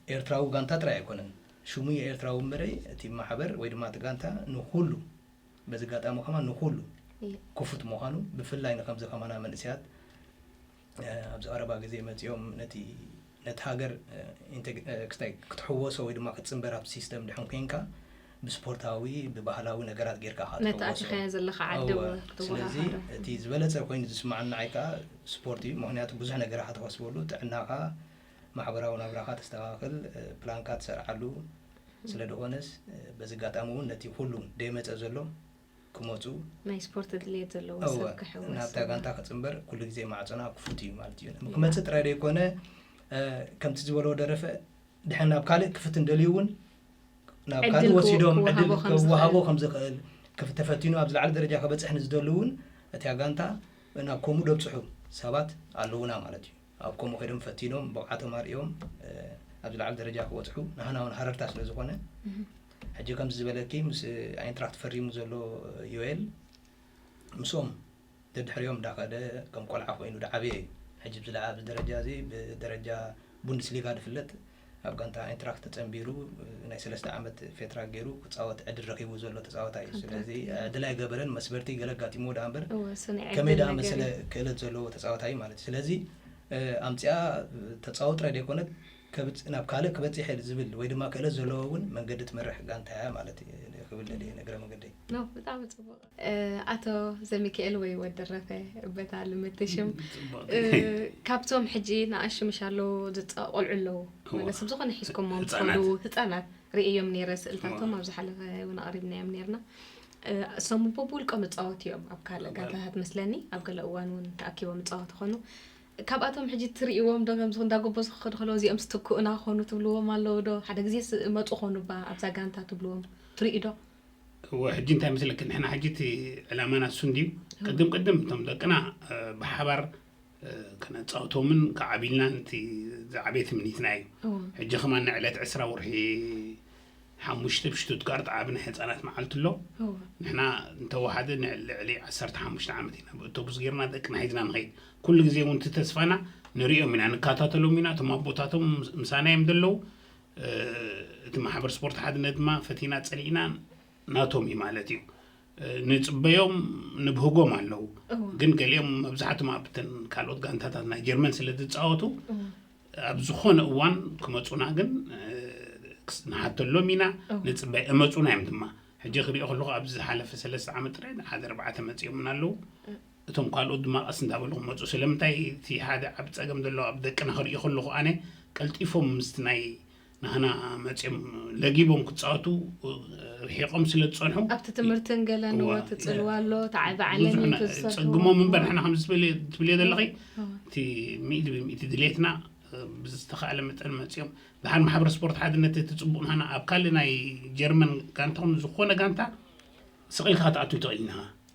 ኤርትራዊ ጋንታ ጥራይ ኣይኮነን። ሽሙ የኤርትራዊ እምበረይ፣ እቲ ማሕበር ወይ ድማ እቲ ጋንታ ንኹሉ፣ በዚ ኣጋጣሚ ከማን ንኹሉ እየ። ክፉት ምዃኑ፣ ብፍላይ ንከምዚ ከማና መንእሰያት፣ እ፣ ኣብዚ ቀረባ ግዜ መጺኦም ነቲ፣ ነቲ ሃገር፣ እ፣ ኢንቴግ-፣ እ፣ ክስታይ ክትሕወሶ ወይ ድማ ክትጽንበር ኣብቲ ሲስተም ድሕን ኮይንካ፣ ብስፖርታዊ፣ ብባህላዊ ነገራት ጌርካ ኢኻ ነቲ ትሕወሶ። ኣቲኻዮ ዘለኻ ዓዲ እወ። እውን ክትወሃሃዶ። ስለዚ እቲ ዝበለጸ ኮይኑ ዝስምዓኒ ንዓይ ከኣ ስፖርት እዩ። ምኽንያቱ ብዙሕ ነገር ኢኻ ትኸስበሉ፣ ጥዕናኻ፣ ማሕበራዊ ናብራኻ ተስተኻኽል፣ እ፣ ፕላንካ ትሰርዓሉ። ስለ ዝኾነስ፣ እ፣ በዚ ኣጋጣሚ እውን ነቲ ኩሉ ደይመጸ ዘሎ ክመጹ ናይ ስፖርት ድሌት ዘለዎ እወ፣ ሰብ ክሕወስ ናብታ እወ። ጋንታ ክጽንበር ኩሉ ግዜ ማዕጾና ክፉት እዩ ማለት እዩ። እያ። ክመጽእ ጥራይ ደይኮነ፣ እ፣ ከምቲ ዝበሎ ደረፈ፣ ድሕን ናብ ካልእ ክፍትን ደልዩ እውን ናብ ዕድል ካልእ ክወ-፣ ወሲዶም ክወሃቦ ዕድል ከም ክወሃቦ ዝኽእል። ከም ዝኽእል፣ ክፍ-፣ ተፈቲኑ ኣብ ዝለዓለ ደረጃ ክበጽሕ ንዝደሊ እውን፣ እቲኣ ጋንታ ናብ ከምኡ ደብጽሑ ሰባት ኣለዉና ማለት እዩ። ኣብ ከምኡ ከይዶም ፈቲኖም፣ ብቕዓቶም ኣርእዮም፣ እ፣ ኣብ ዝለዓለ ደረጃ ክበጽሑ፣ ንህና እውን ሃረርታ ስለ ዝኾነ፣ እህ። ሕጂ ከምዚ ዝበለኪ፣ ምስ ኣይንትራክት ፈሪሙ ዘሎ ዮኤል፣ ምስኦም ደድሕሪኦም እንዳኸደ፣ ከም ቆልዓ ኮይኑ ዳዓበየ እዩ። ሕጂ ብዝለዓ-፣ ኣብዚ ደረጃ እዚ፣ ብደረጃ ቡንደስሊጋ ዝፍለጥ፣ ኣብ ጋንታ ኣይንትራክት ተጸንቢሩ፣ ናይ ሰለስተ ዓመት ፌትራ ገይሩ ክጻወት ዕድል ረኺቡ ዘሎ ተጻዋታይ እዩ። ስለዚ፣ ኮንትራክት ገይሩ። ዕድል ኣይገበረን፣ መስበርቲ ገለ ኣጋጢምዎ ደኣ እምበር፣ እወ፣ እሱ ናይ ከመይ ዕድል ደኣ ነገር መሰለ እዩ። ክእለት ዘለዎ ተጻዋታይ ማለት እዩ። ስለዚ፣ እ፣ ኣምጺኣ፣ እ፣ ተጻወት ጥራይ ዘይኮነት፣ ከብጽ-፣ ናብ ካልእ ክበጽሕ እየ ዝብል ወይ ድማ ክእለት ዘለዎ እውን መንገዲ ትመርሕ ጋንታ እያ ማለት እዩ ክብል ደልየ እግረ መንገደይ። ኖ፣ ብጣዕሚ ጽቡቕ። እ፣ ኣቶ ዘሚካኤል ወይ ወዲ ደረፈ በታ ልምቲ ሽም፣ ጽቡቕ። እ፣ ካብቶም ሕጂ ንኣሽቱ ምሽ ኣለዉ ዝጻ-፣ ቆልዑ ኣለዉ። እዋ። ማለት ሰብ ዝኾነ ሒዝኩሞም ህጻናት። ትኸዱ ህጻናት ርእዮም ነይረ ስእልታቶም እዋ። ኣብ ዝሓለፈ እውን ኣቕሪብናዮም ነይርና። እ፣ እሶም እቦ ብውልቆም ይጻወቱ እዮም ኣብ ካልእ እዋ። ጋንታታት መስለኒ፣ ኣብ ገለ እዋን እውን ተኣኪቦም ይጻወቱ ኾኑ። ካብኣቶም ሕጂ ትርእይዎም ዶ ከምዚ እንዳጎበዙ ክኸዱ ከለዉ እዚኦም ስትክኡና ክኾኑ ትብልዎም ኣለዉ ዶ? ሓደ ግዜ ስ-፣ መጹ ኾኑ እባ ኣብዛ ጋንታ ትብልዎም ትርእዩ ዶ? እወ፣ ሕጂ እንታይ መስለኪ፣ ንሕና ሕጂ እቲ ዕላማና እሱ እንድዩ። ቅድም ቅድም እቶም ደቅና ብሓባር ከነፃውቶምን ከዓቢልናን እቲ ዝዓበየ ትምኒትና እዩ። ሕጂ ከማን ንዕለት ዕስራ ወርሒ ሓሙሽተ ብሽቱትጋርት ዓቢ ናይ ህፃናት መዓልቲ ኣሎ። ንሕና እንተወሓደ ልዕሊ ዓሰርተ ሓሙሽተ ዓመት ኢና ብእቶቡስ ጌርና ደቅና ሒዝና ንኸይድ። ኩሉ ግዜ እውን እቲ ተስፋና ንሪኦም ኢና፣ ንከታተሎም ኢና። እቶም ኣቦታቶም ምሳና እዮም ዘለዉ። እቲ ማሕበር ስፖርት ሓድነት ድማ ፈቲና ፀሊእና ናቶም እዩ ማለት እዩ። ንፅበዮም ንብህጎም ኣለዉ። ግን ገሊኦም መብዛሕትኦም ኣብተን ካልኦት ጋንታታት ናይ ጀርመን ስለ ዝፃወቱ ኣብ ዝኾነ እዋን ክመፁና ግን ንሓተሎም ኢና። ንፅበይ እመፁና እዮም ድማ። ሕጂ ክሪኦ ከለኹ ኣብዚ ዝሓለፈ ሰለስተ ዓመት ጥራይ ሓደ ኣርባዕተ መፂኦምና ኣለዉ። እቶም ካልኦት ድማ ቀስ እንዳበሉ ክመፁ። ስለምንታይ እቲ ሓደ ዓብ ፀገም ዘለዎ ኣብ ደቅና ክሪኦ ከለኹ ኣነ ቀልጢፎም ምስቲ ናይ ናህና መፂኦም ለጊቦም ክፃወቱ ርሒቆም ስለ ዝፀንሑ ኣብቲ ትምህርትን ገለን እወ፣ እዎ ትፅልዋ ኣሎ። እቲ ዓቢ ዓለም ብዙሕ እዩ ነ- ትዝተርፍዎ። ፀግሞም እምበር ንሕና ከምዚ ትብል- ትብልዮ ዘለኺ እቲ ሚእቲ ብሚእቲ ድሌትና ብዝተኻእለ መጠን መፂኦም። ደሓን ማሕበር ስፖርት ሓድነት እቲ ፅቡቕ ናህና ኣብ ካልእ ናይ ጀርመን ጋንታ ኹን ዝኾነ ጋንታ ስቕ ኢልካ ክትኣቱ ትኽእል ኢና።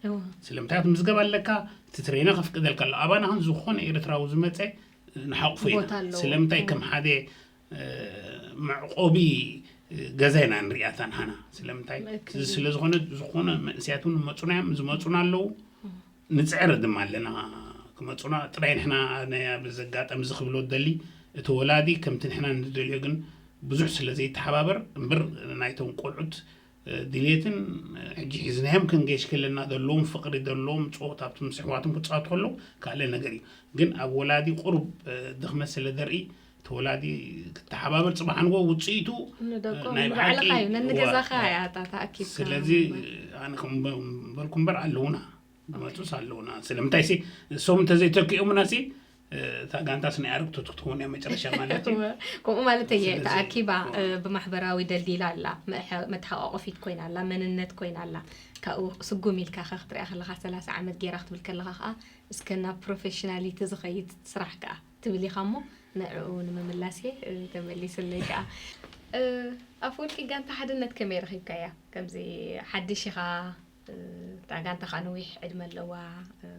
እዎ። ስለምንታይ ክትምዝገብ ኣለካ? እቲ ትሬነ ከፍቅደልካ ኣሎ። ኣባና ኹን ዝኾነ ኤርትራዊ ዝመፀ ንሓቕፎ ኢና። ቦታ ኣለዎ። ስለምንታይ ከም ሓደ መዕቆቢ ገዛ ኢና ንሪኣታ ንሃና። ስለምንታይ ስለዝኾነ ዝኾነ መንእስያት እውን መፁና እዮም ዝመፁና ኣለዉ። ንፅዕር ድማ ኣለና ክመፁና ጥራይ። ንሕና ናይ ኣብዚ ኣጋጣሚ እዚ ክብሎ ደሊ እቲ ወላዲ ከምቲ ንሕና ንደልዮ ግን ብዙሕ ስለ ዘይተሓባበር እምበር ናይቶም ቆልዑት ድሌትን ሕጂ ሒዝናዮም ክንገሽ ከለና ዘለዎም ፍቕሪ ዘለዎም ፀወታ ኣብቲ ምስ ኣሕዋቶም ክፃወቱ ከለዉ ካልእ ነገር እዩ። ግን ኣብ ወላዲ ቁሩብ ድኽመት ስለ ዘርኢ ተወላዲ ክተሓባበር ፅባሕ ንጎ ውፅኢቱ ንደቆም ናይ ብሓቂ ንባዕልኻ እዩ ነንገዛኻ እዋ። እያ እታ ተኣኪብካ ስለዚ ኣነ ከም በልኩ እምበር ኣለውና ዝመፁስ ኣለውና። ስለምንታይ ሲ እሶም እንተዘይተኪኦምና ሲ እታ ጋንታስ ናይ ኣረግቶት ክትኸውን እያ መጨረሻ ማለት እዩ። ከምኡ ማለት እየ ስለዚ ተኣኪባ እዋ። ብማሕበራዊ ደልዲላ ኣላ። መተሓቋቆፊት ኮይና ኣላ መንነት ኮይና ኣላ። ካብኡ ስጉም ኢልካ ከ ክትሪኣ ከለካ ሰላሳ ዓመት ገይራ ክትብል ከለካ ከዓ እስከ ናብ ፕሮፌሽናሊቲ ዝኸይድ ስራሕ ከዓ ትብል ኢኻ እሞ ንዕኡ ንምምላስ እየ ተመሊስለይ ከዓ። ኣፍወርቂ ጋንታ ሓድነት ከመይ ረኺብካያ? ከምዚ ሓድሽ ኢኻ እታ ጋንታ ከዓ ነዊሕ ዕድመ ኣለዋ።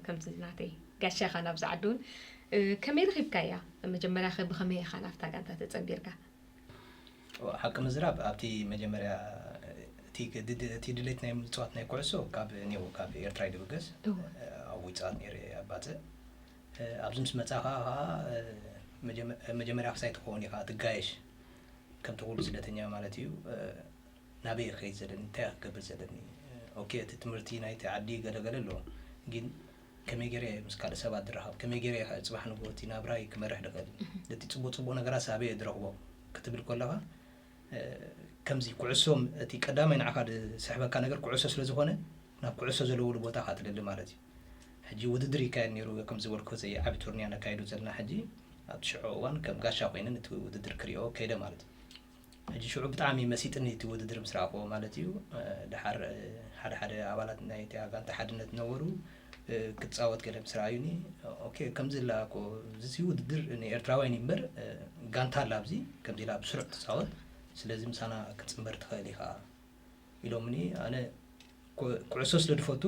ከምዚ ናተይ ጋሻ ኢኻ ናብዚ ዓዲ እውን ከመይ ረኺብካያ? መጀመርያ ከ ብኸመይ ኢኻ ናብታ ጋንታ ተፀንቢርካ? ሓቂ ምዝራብ ኣብቲ መጀመርያ እቲ ድሌት ናይ ምፅዋት ናይ ኩዕሶ ካብ ኔው ካብ ኤርትራ ይድብገስ ኣብኡ ይፃወት ነይረ ኣባፅእ ኣብዚ ምስ መፃኻ ከዓ መጀመርያ ክሳይ ትኸውን ኢኻ ትጋየሽ ከምቲ ኩሉ ስደተኛ ማለት እዩ ናበይ ክኸይድ ዘለኒ እንታይ ክገብር ዘለኒ ኦኬ እቲ ትምህርቲ ናይቲ ዓዲ ገለገለ ኣለዎ ግን ከመይ ገይረ ምስ ካልእ ሰባት ዝራኸብ ከመይ ገይረ ጽባሕ ንግሆ እቲ ናብራይ ክመርሕ ድኽእል ነቲ ጽቡቅ ጽቡቅ ነገራት ሳበይ ድረኽቦ ክትብል ከለኻ ከምዚ ኩዕሶ እቲ ቀዳማይ ንዓኻ ዝስሕበካ ነገር ኩዕሶ ስለ ዝኾነ ናብ ኩዕሶ ዘለውሉ ቦታ ካ ትደሊ ማለት እዩ ሕጂ ውድድር ይካየድ ነይሩ ከም ዝበልኩ ዘይ ዓቢ ቱርኒያ ነካይዱ ዘለና ሕጂ ኣብቲ ሽዑ እዋን ከም ጋሻ ኮይነ ነቲ ውድድር ክሪኦ ከይደ ማለት እዩ ሕጂ ሽዑ ብጣዕሚ መሲጥኒ እቲ ውድድር ምስ ረኣኽዎ ማለት እዩ ድሓር ሓደ ሓደ ኣባላት ናይ እቲያ ጋንታ ሓድነት ነበሩ ክትፃወት ገለ ምስ ረኣዩኒ ኦኬ ከምዚ ላ እኮ እዚ ውድድር ንኤርትራውያን እዩ እምበር ጋንታ ኣላ ኣብዚ ከምዚ ኢላ ብስሩዕ ትፃወት ስለዚ ምሳና ክትፅምበር ትኽእል ኢኻ ኢሎምኒ ኣነ ኩዕሶ ስለ ድፈቱ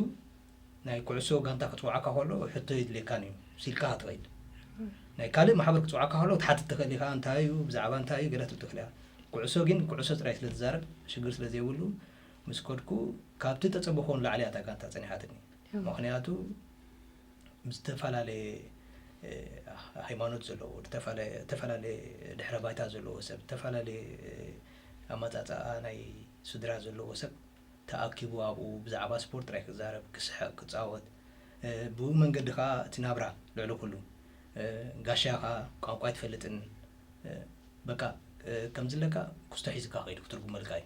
ናይ ኩዕሶ ጋንታ ክፅውዓካ ከሎ ሕቶ የድልየካን እዩ ሲልካ ትኸይድ ናይ ካልእ ማሕበር ክፅውዓካ ከሎ ክትሓትት ትኽእል ኢኻ እንታይ እዩ ብዛዕባ እንታይ እዩ ገለ ትብል ትኽእል ኢኻ ኩዕሶ ግን ኩዕሶ ጥራይ ስለ ትዛረብ ሽግር ስለ ዘይብሉ ምስ ከድኩ ካብቲ ተፀበኾ ንላዕሊ እያ እታ ጋንታ ፀኒሓትኒ ምኽንያቱ ዝተፈላለየ ሃይማኖት ዘለዎ ዝተፈላለየ ድሕረ ባይታ ዘለዎ ሰብ ዝተፈላለየ ኣመፃፅኣ ናይ ስድራ ዘለዎ ሰብ ተኣኪቡ ኣብኡ ብዛዕባ ስፖርት ጥራይ ክዛረብ ክስሕቕ ክፃወት ብኡ መንገዲ ከዓ እቲ ናብራ ልዕሊ ኩሉ ጋሻኻ ቋንቋ ኣይትፈልጥን በቃ ከምዚ ለካ ኩስቶ ሒዝካ ከይዱ ክትርጉመልካ እዩ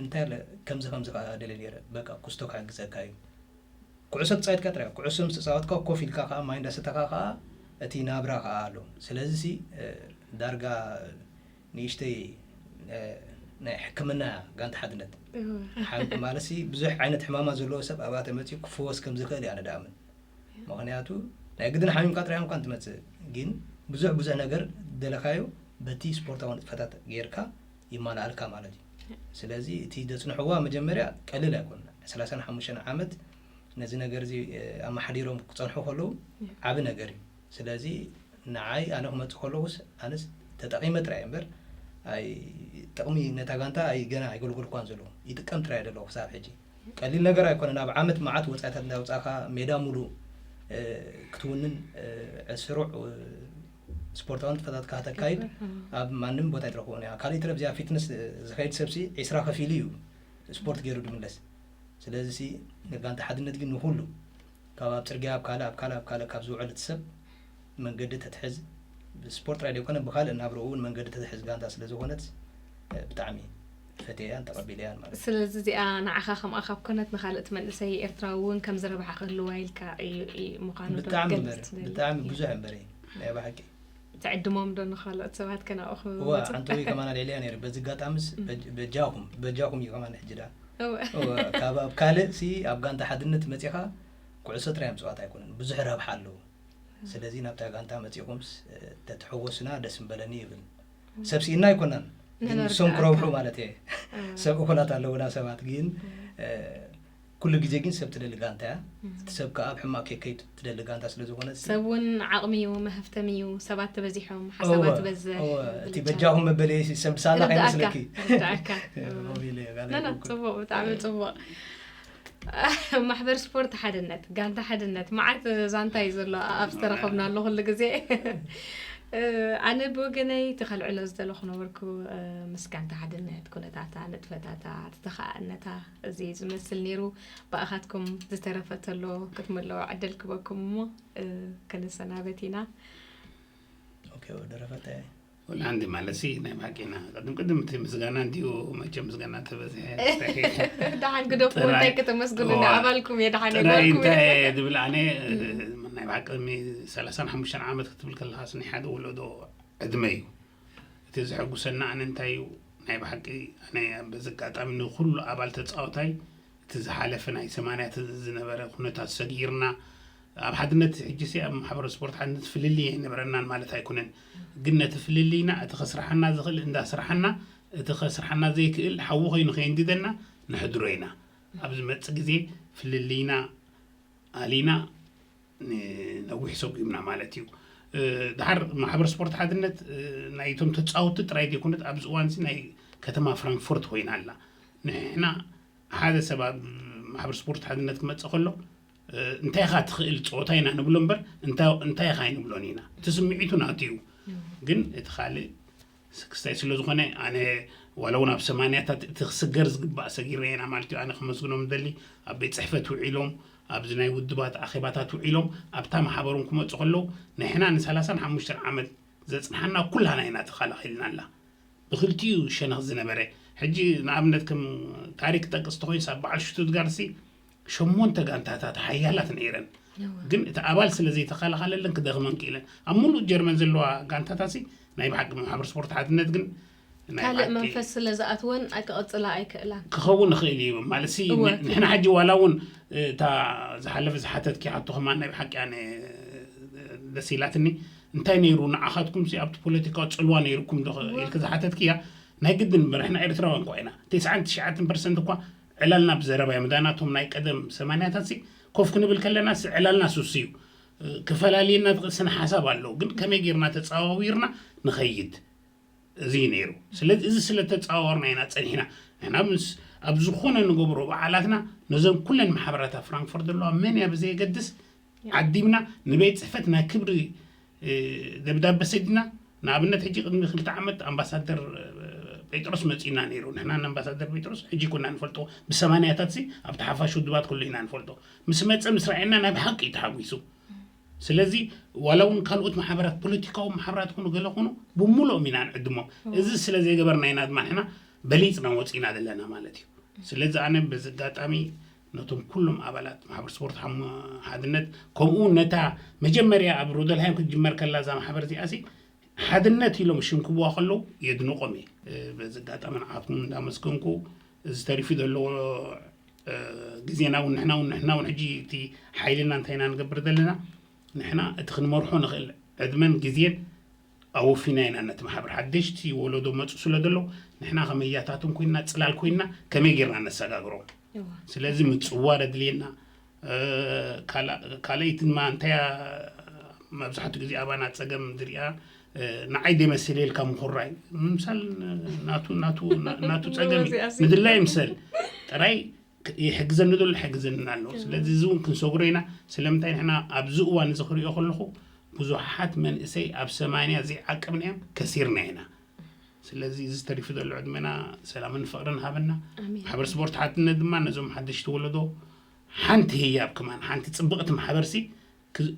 እንታይ ኣለ ከምዚ ከምዚ ከዓ ደለ ነይረ በቃ ኩስቶ ክሕግዘካ እዩ ኩዕሶ ትፃወትካ ጥራይ ኩዕሶ ምስ ተፃወትካ ኮፍ ኢልካ ከዓ ማይ እንዳሰተካ ከዓ እቲ ናብራ ከዓ ኣሎ ስለዚ ሲ ዳርጋ ንእሽተይ ናይ ሕክምና እያ ጋንታ ሓድነት ማለት ሲ ብዙሕ ዓይነት ሕማማ ዘለዎ ሰብ ኣብኣ ተመፅኡ ክፍወስ ከም ዝኽእል እያ ንድኣምን ምኽንያቱ ናይ ግድን ሓሚምካ ጥራይ እንኳን ትመፅእ ግን ብዙሕ ብዙሕ ነገር ደለካዮ በቲ ስፖርታዊ ንጥፈታት ጌርካ ይማልኣልካ ማለት እዩ ስለዚ እቲ ዘጽንሕዋ መጀመርያ ቀሊል ኣይኮነ። ሰላሳን ሓሙሽተን ዓመት ነዚ ነገር እዚ ኣመሓዲሮም ክጸንሑ ከለዉ ዓቢ ነገር እዩ። ስለዚ ንዓይ ኣነ ክመጽእ ከለኹስ ኣነስ ተጠቒመ ጥራይ እምበር ኣይ ጥቕሚ ነታ ጋንታ ኣይ ገና ኣይገልገልኳን ዘለኹ። ይጥቀም ጥራይ ዘለኹ ክሳብ ሕጂ። ቀሊል ነገር ኣይኮነን። ኣብ ዓመት መዓት ወጻኢታት እንዳውጻእካ ሜዳ ሙሉእ ክትውንን ስሩዕ ስፖርታዊ ንጥፈታትካ ከተካይድ ኣብ ማንም ቦታ ኣይትረኽቦን እያ። ካልእ ተረፍ እዚኣ ፊትነስ ዝኸይድ ሰብሲ ዒስራ ከፊሉ እዩ ስፖርት ገይሩ ድምለስ። ስለዚ ሲ ንጋንታ ሓድነት ግን ንኹሉ ካብ ኣብ ጽርግያ ኣብ ካልእ ኣብ ካልእ ኣብ ካልእ ካብ ዝውዕል እቲ ሰብ መንገዲ ተትሕዝ ብስፖርት ጥራይ ዘይኮነ ብካልእ ናብርኡ እውን መንገዲ ተትሕዝ ጋንታ ስለ ዝኾነት ብጣዕሚ ፈትየያን ተቐቢለያን ማለት እዩ። ስለዚ እዚኣ ንዓኻ ከምኣ ካብ ኮነት ንኻልእ እቲ መንእሰይ ኤርትራዊ እውን ከም ዝረብሓ ክህልዋ ኢልካ እዩ እዩ ምዃኑ ዶ ብጣዕሚ ትገልጽ እምበር ትደሊ? ብጣዕሚ ብዙሕ እምበር እዩ ናይ ብሓቂ። ትዕድሞም ዶ ንኻልኦት ሰባት ከናኡ እዋ ክመጹ? ዓንተዊ ከማና ልዕልያ ነይሩ በዚ ኣጋጣምስ በጃኹም በጃኹም እዩ ከማን ሕጂ ዳ እወ። እወ፣ ካብ ኣብ ካልእ ሲ ኣብ ጋንታ ሓድነት መጺኻ ኩዕሶ ጥራይ ምጽዋት ኣይኮነን ብዙሕ ረብሓ ኣለዎ። ስለዚ ናብታ ጋንታ መጺኹምስ ተትሕወሱና ደስ ምበለኒ ይብል። ሰብ ስኢና ኣይኮናን ግን ንነርዳእካ። ንሶም ክረብሑ ማለት እየ። እም። ሰብ እኹላት ኣለውና ሰባት ግን እም። ኩሉ ግዜ ግን ሰብ ትደሊ ጋንታ እያ። እቲ ሰብ ከዓ ኣብ ሕማቕ ከይከይድ ትደሊ ጋንታ ስለ ዝኾነ እቲ ሰብ እውን ዓቕሚ እዩ መህፍተም እዩ ሰባት ተበዚሖም ሓሳባት በዝሕ እቲ በጃኹም መበለየ ሰብ ድሳላ ከይመስለኪ ርዳእካ ጽቡቕ ብጣዕሚ ጽቡቕ። ማሕበር ስፖርት ሓድነት ጋንታ ሓድነት መዓት ዛንታ እዩ ዘሎ ኣብ ዝተረኸብናሉ ኩሉ ግዜ። ኣነ ብወገነይ እቲ ከልዕሎ ዝደለኹ ነበርኩ ምስ ጋንታ ሓድነት ኩነታታ ንጥፈታታ ተተኻእነታ እዚ ዝመስል ነይሩ። ብኣኻትኩም ዝተረፈ ተሎ ክትምልኦ ዕድል ክበኩም እሞ ክንሰናበት ኢና። ደረፈታ ወላ እንዲ ማለት ሲ ናይ ብሓቂ ኢና ቅድም ቅድም እቲ ምስጋና እንዲሁ መቸ ምስጋና ተበዝሐ ደሓን ግደፉ እንታይ ከተመስግኑ ኣባልኩም እየ ደሓን ጥራይ ይበልኩም እንታይ እየ። ድብል ኣነ ናይ ብሓቂ ቅድሚ ሰላሳን ሓሙሽተን ዓመት ክትብል ከለካ ናይ ሓደ ወለዶ ዕድመ እዩ። እቲ ዘሐጉሰና ኣነ እንታይ እዩ ናይ ብሓቂ ኣነ በዚ ኣጋጣሚ ንኩሉ ኣባል ተፃወታይ እቲ ዝሓለፈ ናይ ሰማንያት ዝነበረ ኩነታት ሰጊርና ኣብ ሓድነት ሕጂ ሲ ኣብ ማሕበረ ስፖርት ሓድነት ፍልልይ ኣይነበረናን ማለት ኣይኮነን። ግን ነቲ ፍልልይና እቲ ከስርሓና ዝኽእል እንዳስርሓና እቲ ከስርሓና ዘይክእል ሓዊ ኮይኑ ከየንድደና ንሕድሮ ኢና። ኣብ ዝመጽእ ግዜ ፍልልይና ኣሊና ነዊሕ ሰጒምና ማለት እዩ። ድሓር ማሕበር ስፖርት ሓድነት ናይቶም ተፃወትቲ ጥራይ ዘይኮነት ኣብዚ እዋን ናይ ከተማ ፍራንክፎርት ኮይና ኣላ። ንሕና ሓደ ሰብ ኣብ ማሕበር ስፖርት ሓድነት ክመፅእ ከሎ እንታይ ኢኻ ትኽእል ፀወታ ኢና ንብሎ እምበር እንታይ ኢኻ ኣይንብሎን ኢና። እቲ ስምዒቱ ናቱ እዩ። ግን እቲ ካልእ ክስታይ ስለ ዝኾነ ኣነ ዋላ እውን ኣብ ሰማንያታት እቲ ክስገር ዝግባእ ሰጊርና ኢና ማለት እዩ። ኣነ ከመስግኖም ደሊ ኣብ ቤት ፅሕፈት ውዒሎም ኣብዚ ናይ ውድባት ኣኼባታት ውዒሎም ኣብታ ማሕበሮም ክመፁ ከለዉ ንሕና ንሰላሳን ሓሙሽተን ዓመት ዘፅንሓና ኩላና ኢና ተኸላኺልና ኣላ ብክልቲኡ ሸነኽ ዝነበረ ሕጂ ንኣብነት ከም ታሪክ ጠቅስ ተኮይንስ ኣብ በዓል ሽቱትጋርሲ ሸሞንተ ጋንታታት ሓያላት ነይረን ግን እቲ ኣባል ስለ ዘይተኸላኸለለን ክደኽመን ክኢለን ኣብ ሙሉእ ጀርመን ዘለዋ ጋንታታሲ ናይ ብሓቂ ማሕበር ስፖርት ሓድነት ግን ናይ ካልእ ብሓቂ መንፈስ ስለ ዝኣትወን ኣይክቐጽላ ኣይክእላን። ክኸውን ይኽእል እዩ ማለት ሲ እወ። ንሕና ሕጂ ዋላ እውን እታ ዝሓለፈ ዝሓተትኪ ሕቶ ከማን ናይ ብሓቂ ኣነ ደስ ኢላትኒ እንታይ ነይሩ ንዓኻትኩም ሲ ኣብቲ ፖለቲካዊ ፅልዋ ነይርኩም ዶ ኢልክ ዝሓተትክያ ናይ ግድን እምበር ንሕና ኤርትራውያን እኳ ኢና ተስዓን ትሽዓተን ፐርሰንት እኳ ዕላልና ብዘረባ እዮም እዳ ናቶም ናይ ቀደም ሰማንያታት ሲ ኮፍ ክንብል ከለና ሲ ዕላልና ሱስ እዩ ክፈላልየና ዝኽእል ስነ ሓሳብ ኣለዉ ግን ከመይ ጌርና ተፀዋዊርና ንኸይድ እዚ እዩ ነይሩ ስለዚ እዚ ስለ ተፀዋወርና ኢና ፀኒሕና ንሕና ምስ ኣብ ዝኾነ ንገብሮ በዓላትና ነዞም ኩለን ማሕበራት ኣብ ፍራንክፈርት ዘለዋ መን እያ ብዘየገድስ ዓዲምና ንቤት ፅሕፈት ናይ ክብሪ ደብዳበ ሰዲድና ንኣብነት ሕጂ ቅድሚ ክልተ ዓመት ኣምባሳደር ጴጥሮስ መፂና ነይሩ ንሕና ንኣምባሳደር ጴጥሮስ ሕጂ ኩና ንፈልጦ ብሰማንያታት ሲ ኣብቲ ሓፋሽ ውድባት ኩሉ ኢና ንፈልጦ ምስ መፀ ምስ ረኣየና ናይ ብሓቂ እዩ ተሓጒሱ ስለዚ ዋላ እውን ካልኦት ማሕበራት ፖለቲካዊ ማሕበራት ኮኑ ገለ ኮኑ ብሙሉኦም ኢና ንዕድሞም እዚ ስለ ዘይገበርና ኢና ድማ ንሕና በሊፅና ወፂና ዘለና ማለት እዩ ስለዚ ኣነ በዚ ኣጋጣሚ ነቶም ኩሎም ኣባላት ማሕበር ስፖርት ሓድነት ከምኡ እውን ነታ መጀመርያ ኣብ ሮደልሃይም ክትጅመር ከላ እዛ ማሕበር እዚኣ ሲ ሓድነት ኢሎም ሽም ክብዋ ከለዉ የድንቆም እየ በዚ ኣጋጣሚ ንዓኹም እንዳመስገንኩ እዚ ተሪፉ ዘለዎ ግዜና እውን ንሕና እውን ንሕና እውን ሕጂ እቲ ሓይልና እንታይ ኢና ንገብር ዘለና ንሕና እቲ ክንመርሖ ንኽእል ዕድመን ግዜን ኣወፊና ኢና ነቲ ማሕበር። ሓደሽቲ ወለዶ መፁ ስለ ዘሎ ንሕና ከመያታትን ኮይና ፅላል ኮይና ከመይ ጌርና ነሰጋግሮም? ስለዚ ምፅዋር ኣድልየና። ካልኣይቲ ድማ እንታያ መብዛሕትኡ ግዜ ኣባና ፀገም ዝሪኣ ንዓይ ደመሰለ ኢልካ ምኹራይ ምምሳል ናቱ ናቱ ናቱ ፀገም እዩ። ምድላይ ምሰል ጥራይ ይሕግዘኒ ዘሎ ይሕግዘኒ ኣሎ። ስለዚ እዚ እውን ክንሰግሮ ኢና። ስለምንታይ ንሕና ኣብዚ እዋን እዚ ክሪኦ ከለኹ ብዙሓት መንእሰይ ኣብ ሰማንያ ዘይዓቀብና እዮም ከሲርና ኢና። ስለዚ እዚ ተሪፉ ዘሎ ዕድመና ሰላምን ፍቕርን ሃበና። ማሕበር ስፖርት ሓድነት ድማ ነዞም ሓደሽቲ ወለዶ ሓንቲ ህያብ ከማን ሓንቲ ፅብቕቲ ማሕበርሲ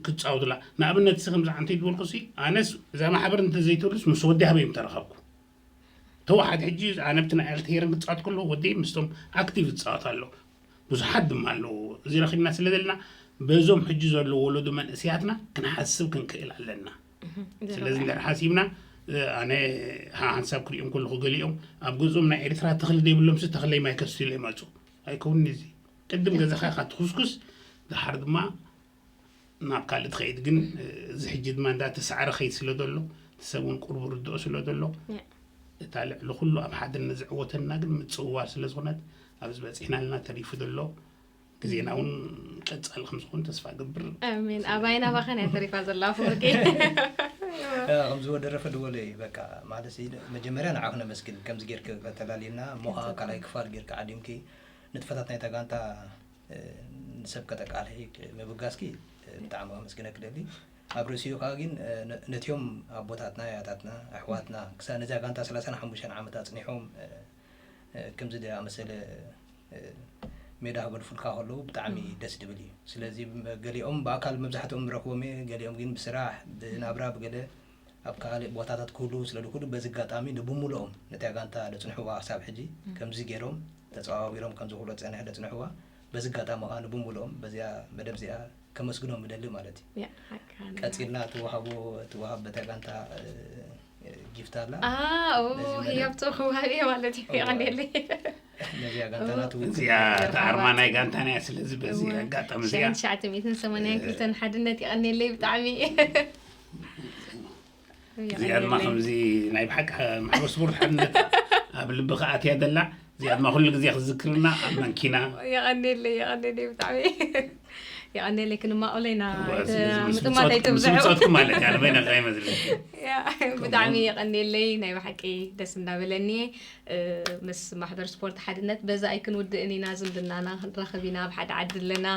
ክፃወቱላ። ንኣብነት ሲ ከምዚ ዓንተ ዝበልኩ ሲ ኣነስ እዛ ማሕበር እንተዘይተሉስ ምስ ወዲ ሃበይ ምተረኸብኩ። ተዋሓድ ሕጂ ኣነ ብቲ ናይ ኣልተሄርን ክፃወት ከሎ ወዲ ምስቶም ኣክቲቭ ዝፃወት ኣሎ። ብዙሓት ድማ ኣለዉ። እዚ ረኺብና ስለ ዘለና በዞም ሕጂ ዘለዉ ወለዶ መንእስያትና ክንሓስብ ክንክእል ኣለና። ስለዚ እንድሕር ሓሲብና ኣነ ሓንሳብ ክሪኦም ከለኹ ገሊኦም ኣብ ገዝኦም ናይ ኤርትራ ተኽሊ ዘይብሎምሲ ተኽለይ ማይ ከስትሉ ይመፁ። ኣይከውንኒ እዚ ቅድም ገዛኻ ኢኻ ትኹስኩስ ድሓር ድማ ናብ ካልእ ትኸይድ። ግን እዚ ሕጂ ድማ እንዳተሳዕረ ኸይድ ስለ ዘሎ እቲ ሰብ እውን ቁርቡ ርድኦ ስለ ዘሎ እታ ልዕሊ ኩሉ ኣብ ሓድነት ዝዕወተና ግን ምፅውዋር ስለ ዝኾነት ኣብዚ በፂሕና ኣለና። ተሪፉ ዘሎ ግዜና እውን ቀፃሊ ከም ዝኾን ተስፋ ገብር። ኣሜን። ኣባይና ባኸን እያ ተሪፋ ዘላ ፍርቂ። ከምዚ ወደረፈ ድበሎ እዩ በቃ ማለት እዩ። መጀመርያ ንዓኹ ነመስግን ከምዚ ጌርክ ከተላልየና እሞ ከዓ ካልኣይ ክፋል ጌርክ ዓዲምኪ ንጥፈታት ናይታ ጋንታ ንሰብ ከተቃልሒ ምብጋስኪ ብጣዕሚ ከመስግነክ ደሊ። ኣብ ርእሲኡ ከዓ ግን ነቲኦም ኣቦታትና ያታትና ኣሕዋትና ክሳ ነዚያ ጋንታ ሰላሳን ሓሙሽተን ዓመት ኣፅኒሖም ከምዚ ዝኣመሰለ ሜዳ ክገድፉልካ ከለዉ ብጣዕሚ ደስ ድብል እዩ። ስለዚ ገሊኦም ብኣካል መብዛሕትኦም ንረክቦም እየ፣ ገሊኦም ግን ብስራሕ ብናብራ ብገለ ኣብ ካልእ ቦታታት ክህልዉ ስለ ዝኽእሉ በዚ ኣጋጣሚ ንብሙሉኦም ነቲያ ጋንታ ደፅንሕዋ ክሳብ ሕጂ ከምዚ ገይሮም ተፀዋዊሮም ከምዚ ክብሎ ፀኒሐ ደፅንሕዋ በዚ ኣጋጣሚ ከዓ ንብሙሉኦም በዚኣ መደብ እዚኣ ከመስግኖም እደሊ ማለት እዩ። ቀፂልና ትወሃቦ ትወሃብ በታ ጋንታ ጊፍት ኣላ። ህያብቶ ክወሃብ እየ ማለት እዩ። የቐንየለይ። ነዚኣ ጋንታና ትውክል። እዚኣ እታ ኣርማ ናይ ጋንታና እያ። ስለዚ በዚ ኣጋጣሚ እዚኣ ሽሕን ትሽዓተ ሚእትን ሰማንያን ክልተን ሓድነት የቐንየለይ ብጣዕሚ። እዚኣ ድማ ከምዚ ናይ ብሓቂ ማሕበር ስፖርት ሓድነት ኣብ ልብኻ ኣትያ ደላ። እዚኣ ድማ ኩሉ ግዜ ክዝክርና ኣብ መንኪና። የቐንየለይ የቐንየለይ ብጣዕሚ የቐንየለይ። ክንማቐሎ ኢና። ምጥማት ኣይትብዝሑ። ምፅወትኩም ማለት እያ። ኣነ በይና ጥራይ መስለኒ። ብጣዕሚ የቐንየለይ። ናይ ብሓቂ ደስ እንዳበለኒ ምስ ማሕበር ስፖርት ሓድነት በዛ ኣይክንውድእን ኢና። ዝምድናና ክንራኸብ ኢና። ኣብ ሓደ ዓዲ ኣለና።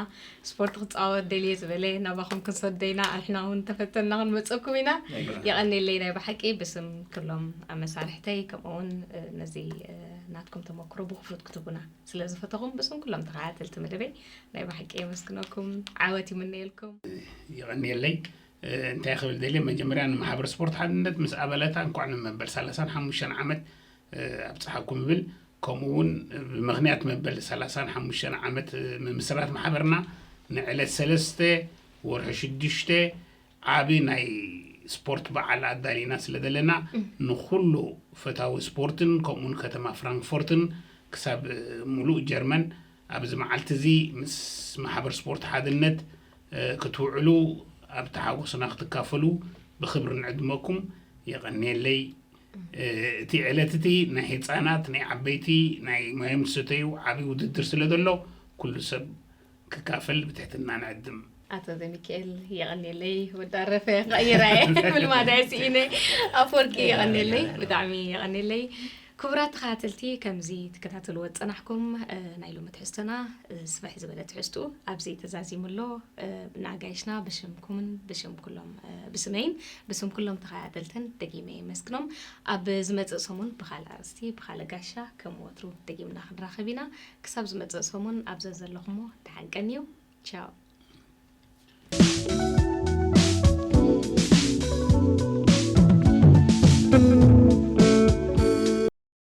ስፖርት ክፃወት ደልየ ዝበለ ናባኹም ክንሰዶ ኢና። ኣሕና እውን ተፈተና ክንመፀኩም ኢና። የቐንየለይ ናይ ብሓቂ ብስም ክሎም ኣመሳርሕተይ ከምኡ እውን ነዚ ናትኩም ተመክሮ ብክፉት ክትቡና ስለ ዝፈተኹም ብስም ኩሎም ተኸታተልቲ መደበይ ናይ ብሓቂ የመስግነኩም። ዓወት ይምነየልኩም። ይቐንየለይ። እንታይ ክብል ደልየ መጀመርያ ንማሕበር ስፖርት ሓድነት ምስ ኣባላታ እንኳዕ ንመበል ሰላሳን ሓሙሽተን ዓመት ኣብፀሓኩም ይብል። ከምኡ እውን ብምኽንያት መበል ሰላሳን ሓሙሽተን ዓመት ምምስራት ማሕበርና ንዕለት ሰለስተ ወርሒ ሽዱሽተ ዓቢ ናይ ስፖርት በዓል ኣዳሊና ስለ ዘለና ንኩሉ ፈታዊ ስፖርትን ከምኡውን ከተማ ፍራንክፎርትን ክሳብ ሙሉእ ጀርመን ኣብዚ መዓልቲ እዚ ምስ ማሕበር ስፖርት ሓድነት ክትውዕሉ ኣብቲ ሓጎስና ክትካፈሉ ብክብሪ ንዕድመኩም። የቐንየለይ። እቲ ዕለት እቲ ናይ ህፃናት ናይ ዓበይቲ ናይ ማዮም ዝሰተዩ ዓብዪ ውድድር ስለ ዘሎ ኩሉ ሰብ ክካፈል ብትሕትና ንዕድም። ኣቶ ዘሚካኤል የቐንየለይ። ወዲ ኣረፈ ክቕይራ እየ ምልማዳ እየ ስኢነ። ኣፈወርቂ የቐንየለይ፣ ብጣዕሚ የቐንየለይ። ክቡራት ተኸታተልቲ ከምዚ ትከታተልዎ ዝፀናሕኩም ናይ ሎሚ ትሕዝቶና ስፍሕ ዝበለ ትሕዝትኡ ኣብዚ ተዛዚሙ ኣሎ። ንኣጋይሽና ብሽምኩምን ብሽም ኩሎም ብስመይን ብስም ኩሎም ተኸታተልትን ደጊመ የመስግኖም። ኣብ ዝመፅእ ሰሙን ብኻልእ ኣርእስቲ ብኻልእ ጋሻ ከም ወትሩ ደጊምና ክንራኸብ ኢና። ክሳብ ዝመፅእ ሰሙን ኣብ ዘዘለኹሞ ደሓን ቀንዩ። ቻው።